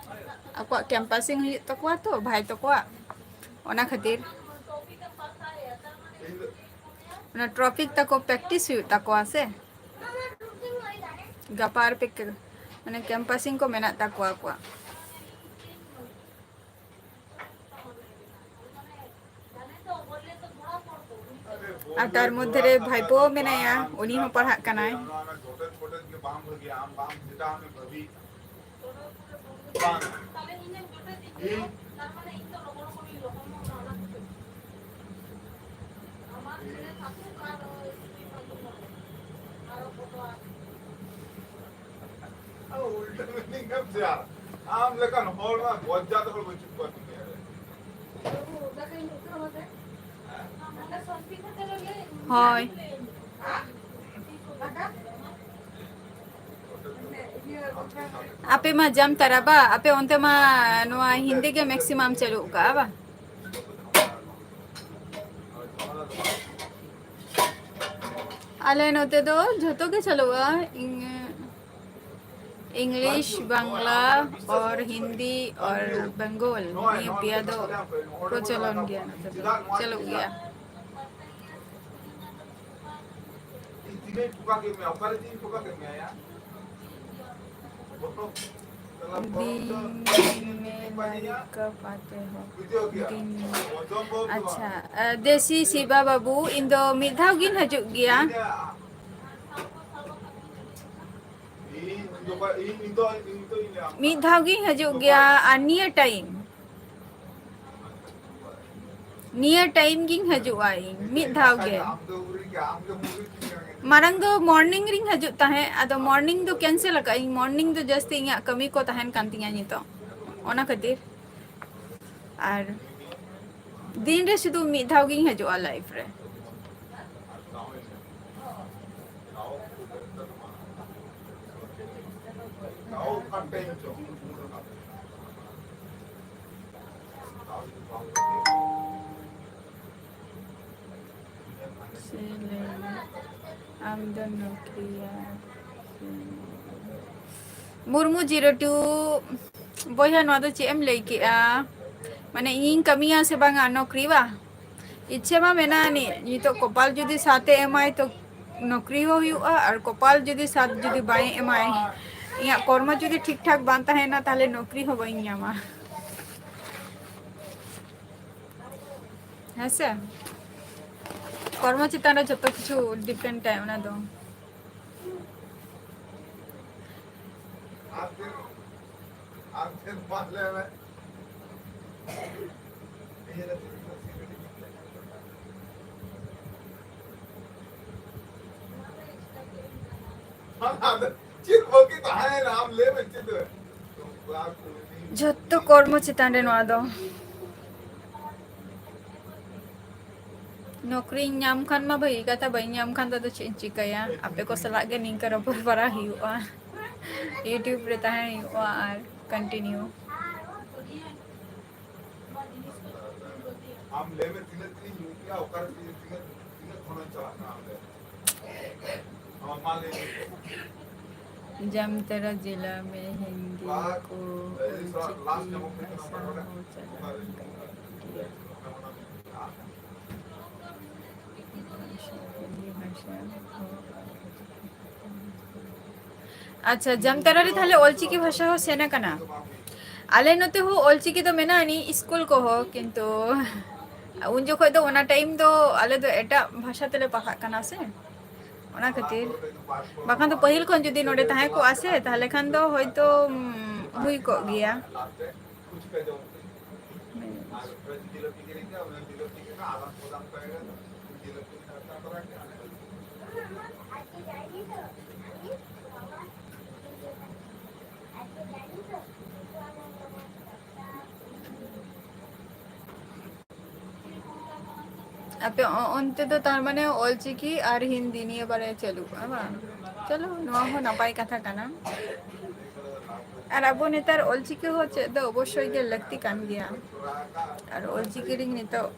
ᱟᱠᱚᱣᱟᱜ canvassing ᱦᱩᱭᱩᱜ ᱛᱟᱠᱚᱣᱟ ᱛᱚ, ᱵᱷᱟᱭ ᱛᱟᱠᱚᱣᱟᱜ, ᱚᱱᱟ ᱠᱷᱟᱹᱛᱤᱨ᱾ ᱚᱱᱟ topic ᱛᱟᱠᱚ practice ᱦᱩᱭᱩᱜ ᱛᱟᱠᱚᱣᱟ ᱥᱮ᱾ ᱜᱟᱯᱟ ᱟᱨ ᱯᱮ ᱠᱮ-, ᱢᱟᱱᱮ canvassing ᱠᱚ ᱢᱮᱱᱟᱜ ᱛᱟᱠᱚᱣᱟ ᱟᱠᱚᱣᱟᱜ᱾ ᱟᱨ ᱛᱟᱨ ᱢᱚᱫᱽᱫᱷᱮ ᱨᱮ ᱵᱷᱟᱭᱯᱳ ᱢᱮᱱᱟᱭᱟ, ᱩᱱᱤ ᱦᱚᱸ ᱯᱟᱲᱦᱟᱜ ᱠᱟᱱᱟᱭ᱾ ᱟᱢ ᱞᱮᱠᱟᱱ ᱦᱚᱲ ᱢᱟ ᱵᱚᱡᱡᱟᱛ ᱦᱚᱲ ᱵᱟᱹᱪᱩᱜ ᱠᱚᱣᱟ ᱫᱩᱱᱤᱭᱟᱹ ᱨᱮ᱾ ᱦᱳᱭ᱾ ᱟᱯᱮ ᱢᱟ ᱡᱟᱢᱛᱟᱨᱟ ᱵᱟ, ᱟᱯᱮ ᱚᱱᱛᱮ ᱢᱟ ᱱᱚᱣᱟ ᱦᱤᱱᱫᱤ ᱜᱮ maximum ᱪᱟᱹᱞᱩᱜ ᱠᱟᱜᱼᱟ ᱵᱟ? ᱟᱞᱮ ᱱᱚᱛᱮ ᱫᱚ ᱡᱷᱚᱛᱚ ᱜᱮ ᱪᱟᱹᱞᱩᱜᱼᱟ, ᱤᱝ-, English, ᱵᱟᱝᱞᱟ, ᱚᱨ ᱦᱤᱱᱫᱤ, ᱚᱨ ᱵᱮᱝᱜᱚᱞ, ᱱᱤᱭᱟᱹ ᱯᱮᱭᱟ ᱫᱚ ᱯᱨᱚᱪᱚᱞᱚᱱ ᱜᱮᱭᱟ, ᱱᱚᱛᱮ ᱫᱚ ᱪᱟᱹᱞᱩᱜ ᱜᱮᱭᱟ᱾ ᱫᱤᱱ ᱢᱮ ᱞᱟᱞᱤᱠᱟ ᱯᱟᱛᱮ ᱦᱚ᱾ ᱫᱤᱱ ᱢᱮ᱾ ᱟᱪᱪᱷᱟ, ᱟ, ᱫᱮᱥᱤ ᱥᱤᱵᱟ ᱵᱟᱹᱵᱩ, ᱤᱧ ᱫᱚ ᱢᱤᱫ ᱫᱷᱟᱣ ᱜᱤᱧ ᱦᱤᱡᱩᱜ ᱜᱮᱭᱟ᱾ ᱢᱤᱫ ᱫᱷᱟᱣ ᱜᱤᱧ ᱦᱤᱡᱩᱜ ᱜᱮᱭᱟ, ᱟᱨ ᱱᱤᱭᱟᱹ time, ᱱᱤᱭᱟᱹ time ᱜᱤᱧ ᱦᱤᱡᱩᱜᱼᱟ ᱤᱧ, ᱢᱤᱫ ᱫᱷᱟᱣ ᱜᱮ᱾ ᱢᱟᱲᱟᱝ ᱫᱚ morning ᱨᱤᱧ ᱦᱤᱡᱩᱜ ᱛᱟᱦᱮᱸᱫ, ᱟᱫᱚ morning ᱫᱚ cancel ᱟᱠᱟᱫ ᱟᱹᱧ, morning ᱫᱚ ᱡᱟᱹᱥᱛᱤ ᱤᱧᱟᱹᱜ ᱠᱟᱹᱢᱤ ᱠᱚ ᱛᱟᱦᱮᱱ ᱠᱟᱱ ᱛᱤᱧᱟᱹ ᱱᱤᱛᱚᱜ, ᱚᱱᱟ ᱠᱷᱟᱹᱛᱤᱨ᱾ ᱟᱨ ᱫᱤᱱ ᱨᱮ ᱥᱩᱫᱷᱩ ᱢᱤᱫ ᱫᱷᱟᱣ ᱜᱤᱧ ᱦᱤᱡᱩᱜᱼᱟ live ᱨᱮ᱾ ᱟᱢ ᱫᱚ ᱱᱚᱠᱨᱤᱭᱟ᱾ ᱢᱩᱨᱢᱩ ᱡᱤᱨᱳ ᱴᱩ, ᱵᱚᱭᱦᱟ, ᱱᱚᱣᱟ ᱫᱚ ᱪᱮᱫ ᱮᱢ ᱞᱟᱹᱭ ᱠᱮᱜᱼᱟ? ᱢᱟᱱᱮ, ᱤᱧᱤᱧ ᱠᱟᱹᱢᱤᱭᱟ ᱥᱮ ᱵᱟᱝᱟ ᱱᱚᱠᱨᱤ ᱵᱟ? ᱤᱪᱪᱷᱟᱹ ᱢᱟ ᱢᱮᱱᱟᱜ ᱟᱹᱱᱤᱡ, ᱱᱤᱛᱚᱜ ᱠᱚᱯᱟᱞ ᱡᱩᱫᱤ ᱥᱟᱛᱮ ᱮᱢᱟᱭ ᱛᱚ ᱱᱚᱠᱨᱤ ᱦᱚᱸ ᱦᱩᱭᱩᱜᱼᱟ, ᱟᱨ ᱠᱚᱯᱟᱞ ᱡᱩᱫᱤ ᱥᱟᱛ ᱡᱩᱫᱤ ᱵᱟᱭ ᱮᱢᱟᱭ, ᱤᱧᱟᱹᱜ ᱠᱚᱨᱢᱚ ᱡᱩᱫᱤ ᱴᱷᱤᱠ ᱴᱷᱟᱠ ᱵᱟᱝ ᱛᱟᱦᱮᱱᱟ, ᱛᱟᱦᱞᱮ ᱱᱚᱠᱨᱤ ᱦᱚᱸ ᱵᱟᱹᱧ ᱧᱟᱢᱟ᱾ ᱦᱮᱸ ᱥᱮ? ᱠᱚᱨᱢᱚ ᱪᱮᱛᱟᱱ ᱨᱮ ᱡᱚᱛᱚ ᱠᱤᱪᱷᱩ depend ᱟᱭ ᱚᱱᱟ ᱫᱚ᱾ ᱪᱮᱫ ᱵᱟᱹᱠᱤ ᱛᱟᱦᱮᱸᱭᱮᱱᱟ? ᱟᱢ ᱞᱟᱹᱭ ᱢᱮ, ᱪᱮᱫ? ᱡᱷᱚᱛᱚ ᱠᱚᱨᱢᱚ ᱪᱮᱛᱟᱱ ᱨᱮ ᱱᱚᱣᱟ ᱫᱚ᱾ ᱱᱚᱠᱨᱤᱧ ᱧᱟᱢ ᱠᱷᱟᱱ ᱢᱟ ᱵᱷᱟᱹᱜᱤ ᱠᱟᱛᱷᱟ, ᱵᱟᱹᱧ ᱧᱟᱢ ᱠᱷᱟᱱ ᱫᱚ ᱟᱫᱚ ᱪᱮᱫ ᱤᱧ ᱪᱤᱠᱟᱹᱭᱟ? ᱟᱯᱮ ᱠᱚ ᱥᱟᱞᱟᱜ ᱜᱮ ᱱᱤᱝᱠᱟᱹ ᱨᱚᱯᱚᱲ ᱵᱟᱲᱟ ᱦᱩᱭᱩᱜᱼᱟ, YouTube ᱨᱮ ᱛᱟᱦᱮᱸ ᱦᱩᱭᱩᱜᱼᱟ ᱟᱨ continue᱾ ᱟᱢ ᱞᱟᱹᱭ ᱢᱮ, ᱛᱤᱱᱟᱹᱜ ᱫᱤᱱᱤᱧ ᱧᱩ ᱠᱮᱜᱼᱟ, ᱚᱠᱟᱨᱮ ᱛᱤᱱᱟᱹᱜ, ᱛᱤᱱᱟᱹᱜ, ᱛᱤᱱᱟᱹᱜ ᱠᱷᱚᱱᱮᱢ ᱪᱟᱞᱟᱜ ᱠᱟᱱᱟ ᱚᱸᱰᱮ? ᱟᱢ ᱢᱟ ᱞᱟᱹᱭ ᱢᱮ᱾ ᱡᱟᱢᱛᱟᱲᱟ ᱡᱮᱞᱟ ᱢᱮ ᱦᱤᱱᱫᱤ ᱵᱟᱥ, ᱠᱚ ᱮᱭ ᱥᱟ-, ᱚᱞᱪᱤᱠᱤ ᱞᱟᱥ ᱧᱟᱢᱚᱜ ᱠᱟᱱᱟ ᱵᱷᱟᱥᱟ ᱱᱚᱰᱮ᱾ ᱦᱚᱸ ᱪᱟᱞᱟᱜ ᱠᱟᱱᱟ᱾ ᱚᱱᱟ ᱢᱮᱱᱟᱜᱼᱟ᱾ ᱟᱪᱪᱷᱟ, ᱡᱟᱢᱛᱟᱲᱟ ᱨᱮ ᱛᱟᱦᱞᱮ ᱚᱞᱪᱤᱠᱤ ᱵᱷᱟᱥᱟ ᱦᱚᱸ ᱥᱮᱱ ᱟᱠᱟᱱᱟ? ᱟᱞᱮ ᱱᱚᱛᱮ ᱦᱚᱸ ᱚᱞᱪᱤᱠᱤ ᱫᱚ ᱢᱮᱱᱟᱜ ᱟᱹᱱᱤᱡ ᱥᱠᱩᱞ ᱠᱚᱦᱚᱸ, ᱠᱤᱱᱛᱩ ᱩᱱ ᱡᱚᱠᱷᱚᱡ ᱫᱚ, ᱚᱱᱟ time ᱫᱚ ᱟᱞᱮ ᱫᱚ ᱮᱴᱟᱜ ᱵᱷᱟᱥᱟ ᱛᱮᱞᱮ ᱯᱟᱲᱦᱟᱜ ᱠᱟᱱᱟ ᱥᱮ, ᱚᱱᱟ ᱠᱷᱟᱹᱛᱤᱨ᱾ ᱵᱟᱠᱷᱟᱱ ᱫᱚ ᱯᱟᱹᱦᱤᱞ ᱠᱷᱚᱱ ᱡᱩᱫᱤ ᱱᱚᱰᱮ ᱛᱟᱦᱮᱸ ᱠᱚᱜᱼᱟ ᱥᱮ, ᱛᱟᱦᱞᱮ ᱠᱷᱟᱱ ᱫᱚ ᱦᱚᱭᱛᱳ, ᱩᱢ, ᱦᱩᱭ ᱠᱚᱜ ᱜᱮᱭᱟ᱾ ᱟᱯᱮ ᱚ-, ᱚᱱᱛᱮ ᱫᱚ ᱛᱟᱨ ᱢᱟᱱᱮ ᱚᱞᱪᱤᱠᱤ ᱟᱨ ᱦᱤᱱᱫᱤ ᱱᱤᱭᱟᱹ ᱵᱟᱨᱮ ᱪᱟᱹᱞᱩᱜᱼᱟ ᱵᱟᱝ? ᱪᱚᱞᱚ, ᱱᱚᱣᱟ ᱦᱚᱸ ᱱᱟᱯᱟᱭ ᱠᱟᱛᱷᱟ ᱠᱟᱱᱟ᱾ ᱟᱨ ᱟᱵᱚ ᱱᱮᱛᱟᱨ ᱚᱞᱪᱤᱠᱤ ᱦᱚᱸ ᱪᱮᱫ ᱫᱚ ᱚᱵᱚᱥᱥᱳᱭ ᱜᱮ ᱞᱟᱹᱠᱛᱤ ᱠᱟᱱ ᱜᱮᱭᱟ᱾ ᱟᱨ ᱚᱞᱪᱤᱠᱤ ᱨᱮᱱ ᱱᱤᱛᱚᱜ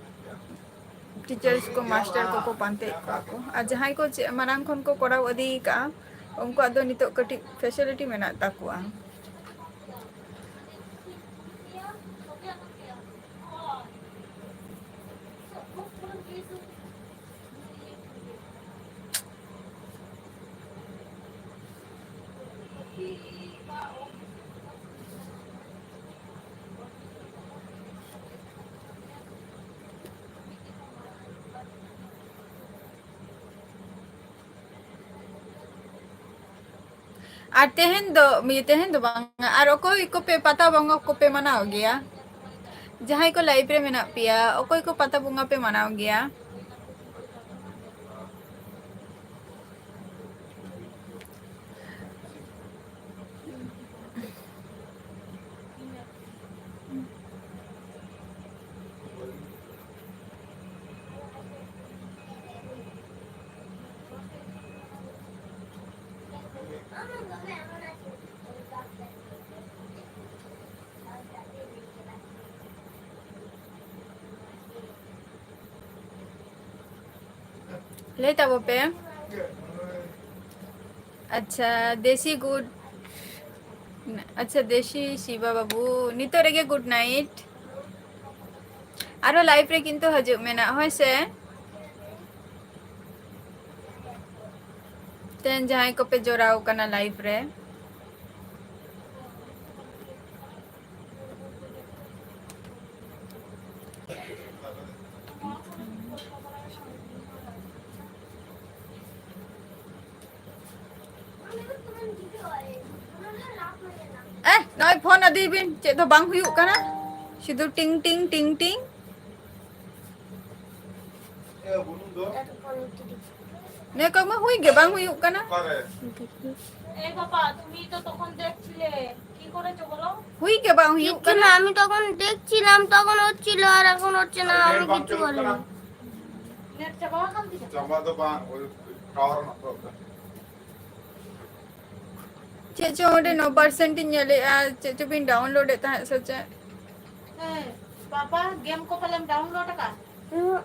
teachers ᱠᱚ, master ᱠᱚᱠᱚ ᱯᱟᱱᱛᱮᱭᱮᱫ ᱠᱚᱣᱟ ᱠᱚ, ᱟᱨ ᱡᱟᱦᱟᱸᱭ ᱠᱚ ᱪᱮᱫ ᱢᱟᱲᱟᱝ ᱠᱷᱚᱱ ᱠᱚ ᱠᱚᱨᱟᱣ ᱤᱫᱤ ᱟᱠᱟᱫᱼᱟ, ᱩᱱᱠᱩᱣᱟᱜ ᱫᱚ ᱱᱤᱛᱚᱜ ᱠᱟᱹᱴᱤᱡ facility ᱢᱮᱱᱟᱜ ᱛᱟᱠᱚᱣᱟ᱾ ᱟᱨ ᱛᱮᱦᱮᱧ ᱫᱚ, ᱛᱮᱦᱮᱧ ᱫᱚ ᱵᱟᱝ, ᱟᱨ ᱚᱠᱚᱭ ᱠᱚᱯᱮ ᱯᱟᱛᱟ ᱵᱚᱸᱜᱟ ᱠᱚᱯᱮ ᱢᱟᱱᱟᱣ ᱜᱮᱭᱟ? ᱡᱟᱦᱟᱸᱭ ᱠᱚ live ᱨᱮ ᱢᱮᱱᱟᱜ ᱯᱮᱭᱟ, ᱚᱠᱚᱭ ᱠᱚ ᱯᱟᱛᱟ ᱵᱚᱸᱜᱟ ᱯᱮ ᱢᱟᱱᱟᱣ ᱜᱮᱭᱟ? ᱞᱟᱹᱭ ᱛᱟᱵᱚ ᱯᱮ᱾ ᱟᱪᱪᱷᱟ, ᱫᱮᱥᱤ good, ᱟᱪᱪᱷᱟ, ᱫᱮᱥᱤ ᱥᱤᱵᱟ ᱵᱟᱹᱵᱩ, ᱱᱤᱛᱚᱜ ᱨᱮᱜᱮ good night᱾ ᱟᱨᱚ live ᱨᱮ ᱠᱤᱱᱛᱩ ᱦᱤᱡᱩᱜ ᱢᱮ ᱱᱟᱜ, ᱦᱳᱭ ᱥᱮ? ᱛᱮᱦᱮᱧ ᱡᱟᱦᱟᱸᱭ ᱠᱚᱯᱮ ᱡᱚᱲᱟᱣ ᱠᱟᱱᱟ live ᱨᱮ, ᱮ, ᱱᱚᱜᱼᱚᱭ ᱯᱷᱳᱱ ᱟᱹᱫᱤ ᱵᱤᱱ, ᱪᱮᱫ ᱦᱚᱸ ᱵᱟᱝ ᱦᱩᱭᱩᱜ ᱠᱟᱱᱟ, ᱥᱩᱫᱷᱩ ᱴᱤᱝ ᱴᱤᱝ ᱴᱤᱝ ᱴᱤᱝ᱾ ᱱᱤᱭᱟᱹ ᱠᱚᱢᱟ ᱦᱩᱭ ᱜᱮ ᱵᱟᱝ ᱦᱩᱭᱩᱜ ᱠᱟᱱᱟ᱾ এই বাবা, তুমি তো তখন দেখছিলে, কি করেছো বলো? হুই কে বাং হুই কিচ্ছু না, আমি তখন দেখছিলাম, তখন হচ্ছিল, আর এখন হচ্ছে না, আমি কিচ্ছু করিনি। নেট চাপা কাল থেকে। চাপা তো বা ওই টাওয়ার না প্রবলেম। ᱪᱮᱫ ᱪᱚ ᱚᱸᱰᱮ ᱱᱚ ᱯᱟᱨᱥᱮᱱᱴ ᱤᱧ ᱧᱮᱞᱮᱜᱼᱟ, ᱪᱮᱫ ᱪᱚ ᱵᱤᱱ ᱰᱟᱣᱩᱱᱞᱳᱰ ᱮᱫ ᱛᱟᱦᱮᱸᱫ ᱥᱮ ᱪᱮᱫ? ᱦᱮᱸ, ᱵᱟᱵᱟ, ᱜᱮᱢ ᱠᱚ ᱯᱟᱞᱮᱢ ᱰᱟᱣᱩᱱᱞᱳᱰ ᱟᱠᱟᱫ? ᱦᱩᱸ᱾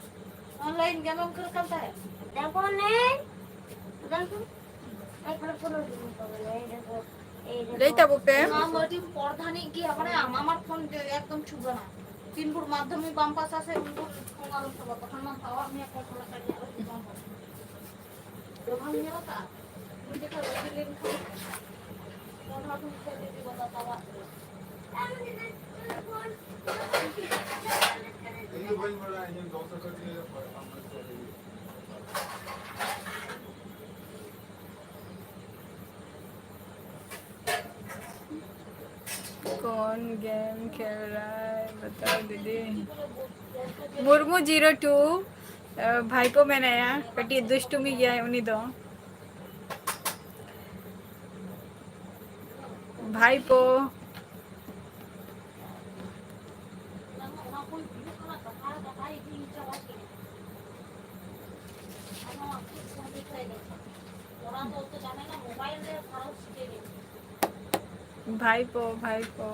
ᱚᱱᱞᱟᱭᱤᱱ ᱜᱮᱢ ᱮᱢ ᱠᱷᱮᱞ ᱠᱟᱱ ᱛᱟᱦᱮᱸᱫ? ᱫᱮᱠᱷᱚ ᱱᱮ, ᱫᱮᱠᱷᱚ, ᱮᱠᱷᱚᱱ ᱠᱳᱱᱳ ᱜᱮᱢ ᱠᱚ ᱵᱟᱹᱱᱩᱜᱼᱟ, ᱮᱭ ᱫᱮᱠᱷᱚ, ᱮᱭ ᱫᱮᱠᱷᱚ᱾ ᱞᱟᱹᱭ ᱛᱟᱵᱚ ᱯᱮ᱾ ᱟᱢ ᱟᱹᱰᱤ ᱯᱚᱨᱫᱷᱟᱱᱤᱡ ᱜᱮ, ᱢᱟᱱᱮ, ᱟᱢ ᱟᱢᱟᱨ ᱯᱷᱳᱱ ᱮᱠᱫᱚᱢ ᱪᱷᱩᱵᱟᱱᱟ᱾ ᱛᱤᱱ ᱵᱷᱳᱨ ᱢᱟᱫᱽᱫᱷᱚᱢᱤᱠ ᱵᱟᱢ ᱯᱟᱥᱟ ᱥᱮ, ᱩᱱ ᱵᱷᱳᱨ ᱯᱷᱳᱱ ᱟᱞᱚᱢ ᱥᱟᱵᱟ, ᱵᱟᱠᱷᱟᱱ ᱢᱟ ᱛᱟᱣᱟᱜ ᱢᱮᱭᱟ ᱠᱚ, ᱯᱚᱨᱮ ᱛᱮ ᱧᱮᱞ ᱦᱩᱭᱩᱜ ᱛᱟᱢᱟ᱾ ᱫᱚᱢᱮᱢ ᱧᱮᱞ ᱟᱠᱟᱫᱼᱟ? ᱩᱱᱤ ᱡᱚᱠᱷᱚᱱ ᱨᱟᱹᱜᱤ ᱞᱮᱱᱠᱷᱟᱱ ᱯᱚᱱᱨᱚ ᱫᱤᱱ ᱠᱷᱚᱱ ᱡᱩᱫᱤ ᱵᱟᱵᱟ ᱛᱟᱣᱟᱜ ᱠᱚᱣᱟ᱾ ᱤᱧ ᱫᱚ ᱵᱟᱹᱧ ᱵᱟᱲᱟᱭᱟ, ᱤᱧ ᱫᱚ ᱫᱚᱥ ᱦᱟᱡᱟᱨ ᱴᱟᱠᱟ ᱞᱮ ᱯᱟᱲᱟᱜᱼᱟ᱾ कौन गेम खेल रहा है बताओ दीदी। मुर्मू जीरो टू, ᱵᱷᱟᱭᱯᱳ ᱢᱮᱱᱟᱭᱟ, ᱠᱟᱹᱴᱤᱡ ᱫᱩᱥᱴᱩᱢᱤ ᱜᱮᱭᱟᱭ ᱩᱱᱤ ᱫᱚ᱾ ᱵᱷᱟᱭᱯᱳ᱾ ᱵᱷᱟᱭᱯᱳ, ᱵᱷᱟᱭᱯᱳ᱾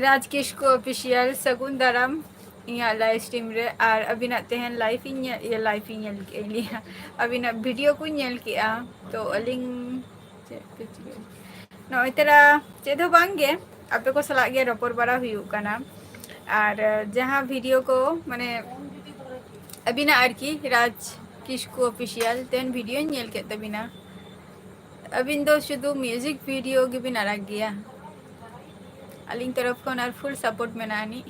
ᱨᱟᱡᱽ ᱠᱤᱥᱠᱩ ᱚᱯᱷᱤᱥᱤᱭᱟᱞ, ᱥᱟᱹᱜᱩᱱ ᱫᱟᱨᱟᱢ ᱤᱧᱟᱹᱜ ᱞᱟᱭᱤᱵᱷ ᱥᱴᱨᱤᱢ ᱨᱮ᱾ ᱟᱨ ᱟᱹᱵᱤᱱᱟᱜ ᱛᱮᱦᱮᱧ ᱞᱟᱭᱤᱵᱷ ᱤᱧ ᱧᱮᱞ, ᱤᱭᱟᱹ, ᱞᱟᱭᱤᱵᱷ ᱤᱧ ᱧᱮᱞ ᱠᱮᱫ ᱞᱤᱧᱟ, ᱟᱹᱵᱤᱱᱟᱜ ᱵᱷᱤᱰᱤᱭᱳ ᱠᱚᱧ ᱧᱮᱞ ᱠᱮᱫᱼᱟ᱾ ᱛᱚ ᱟᱹᱞᱤᱧ ᱪᱮᱫ ᱯᱮ ᱪᱤᱠᱟᱹᱭᱟ? ᱱᱚᱜᱼᱚᱭ ᱛᱚᱨᱟ ᱪᱮᱫ ᱦᱚᱸ ᱵᱟᱝ ᱜᱮ, ᱟᱯᱮ ᱠᱚ ᱥᱟᱞᱟᱜ ᱜᱮ ᱨᱚᱯᱚᱲ ᱵᱟᱲᱟ ᱦᱩᱭᱩᱜ ᱠᱟᱱᱟ᱾ ᱟᱨ ᱡᱟᱦᱟᱸ ᱵᱷᱤᱰᱤᱭᱳ ᱠᱚ, ᱢᱟᱱᱮ, ᱟᱹᱵᱤᱱᱟᱜ ᱟᱨᱠᱤ, ᱨᱟᱡᱽ ᱠᱤᱥᱠᱩ ᱚᱯᱷᱤᱥᱤᱭᱟᱞ ᱛᱮᱦᱮᱧ ᱵᱷᱤᱰᱤᱭᱳᱧ ᱧᱮᱞ ᱠᱮᱫ ᱛᱟᱹᱵᱤᱱᱟ᱾ ᱟᱹᱵᱤᱱ ᱫᱚ ᱥᱩᱫᱷᱩ ᱢᱤᱭᱩᱡᱤᱠ ᱵᱷᱤᱰᱤᱭᱳ ᱜᱮᱵᱤᱱ ᱟᱲᱟᱜ ᱜᱮᱭᱟ᱾ ᱟᱹᱞᱤᱧ ᱛᱚᱨᱚᱯ ᱠᱷᱚᱱ ᱟᱨ ᱯᱷᱩᱞ ᱥᱟᱯᱳᱨᱴ ᱢᱮᱱᱟᱜ ᱟᱹᱱᱤᱡ,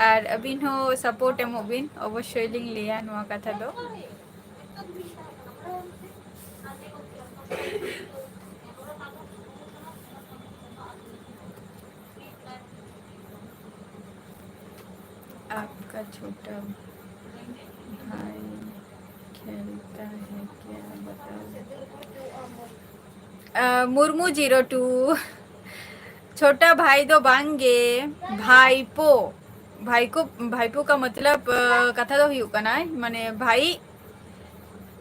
ᱟᱨ ᱟᱹᱵᱤᱱ ᱦᱚᱸ ᱥᱟᱯᱳᱨᱴ ᱮᱢᱚᱜ ᱵᱤᱱ, ᱚᱵᱚᱥᱥᱳᱭ ᱞᱤᱧ ᱞᱟᱹᱭᱟ ᱱᱚᱣᱟ ᱠᱟᱛᱷᱟ ᱫᱚ᱾ छोटा भाई खेलता है क्या, बताओ। अ, मुर्मू जीरो टू, छोटा भाई ᱫᱚ ᱵᱟᱝ ᱜᱮ, ᱵᱷᱟᱭᱯᱳ᱾ ᱵᱷᱟᱭᱠᱳ, ᱵᱷᱟᱭᱯᱳ ᱠᱟ ᱢᱚᱛᱞᱚᱵ, ᱟ, ᱠᱟᱛᱷᱟ ᱫᱚ ᱦᱩᱭᱩᱜ ᱠᱟᱱᱟ, ᱢᱟᱱᱮ ᱵᱷᱟᱭ,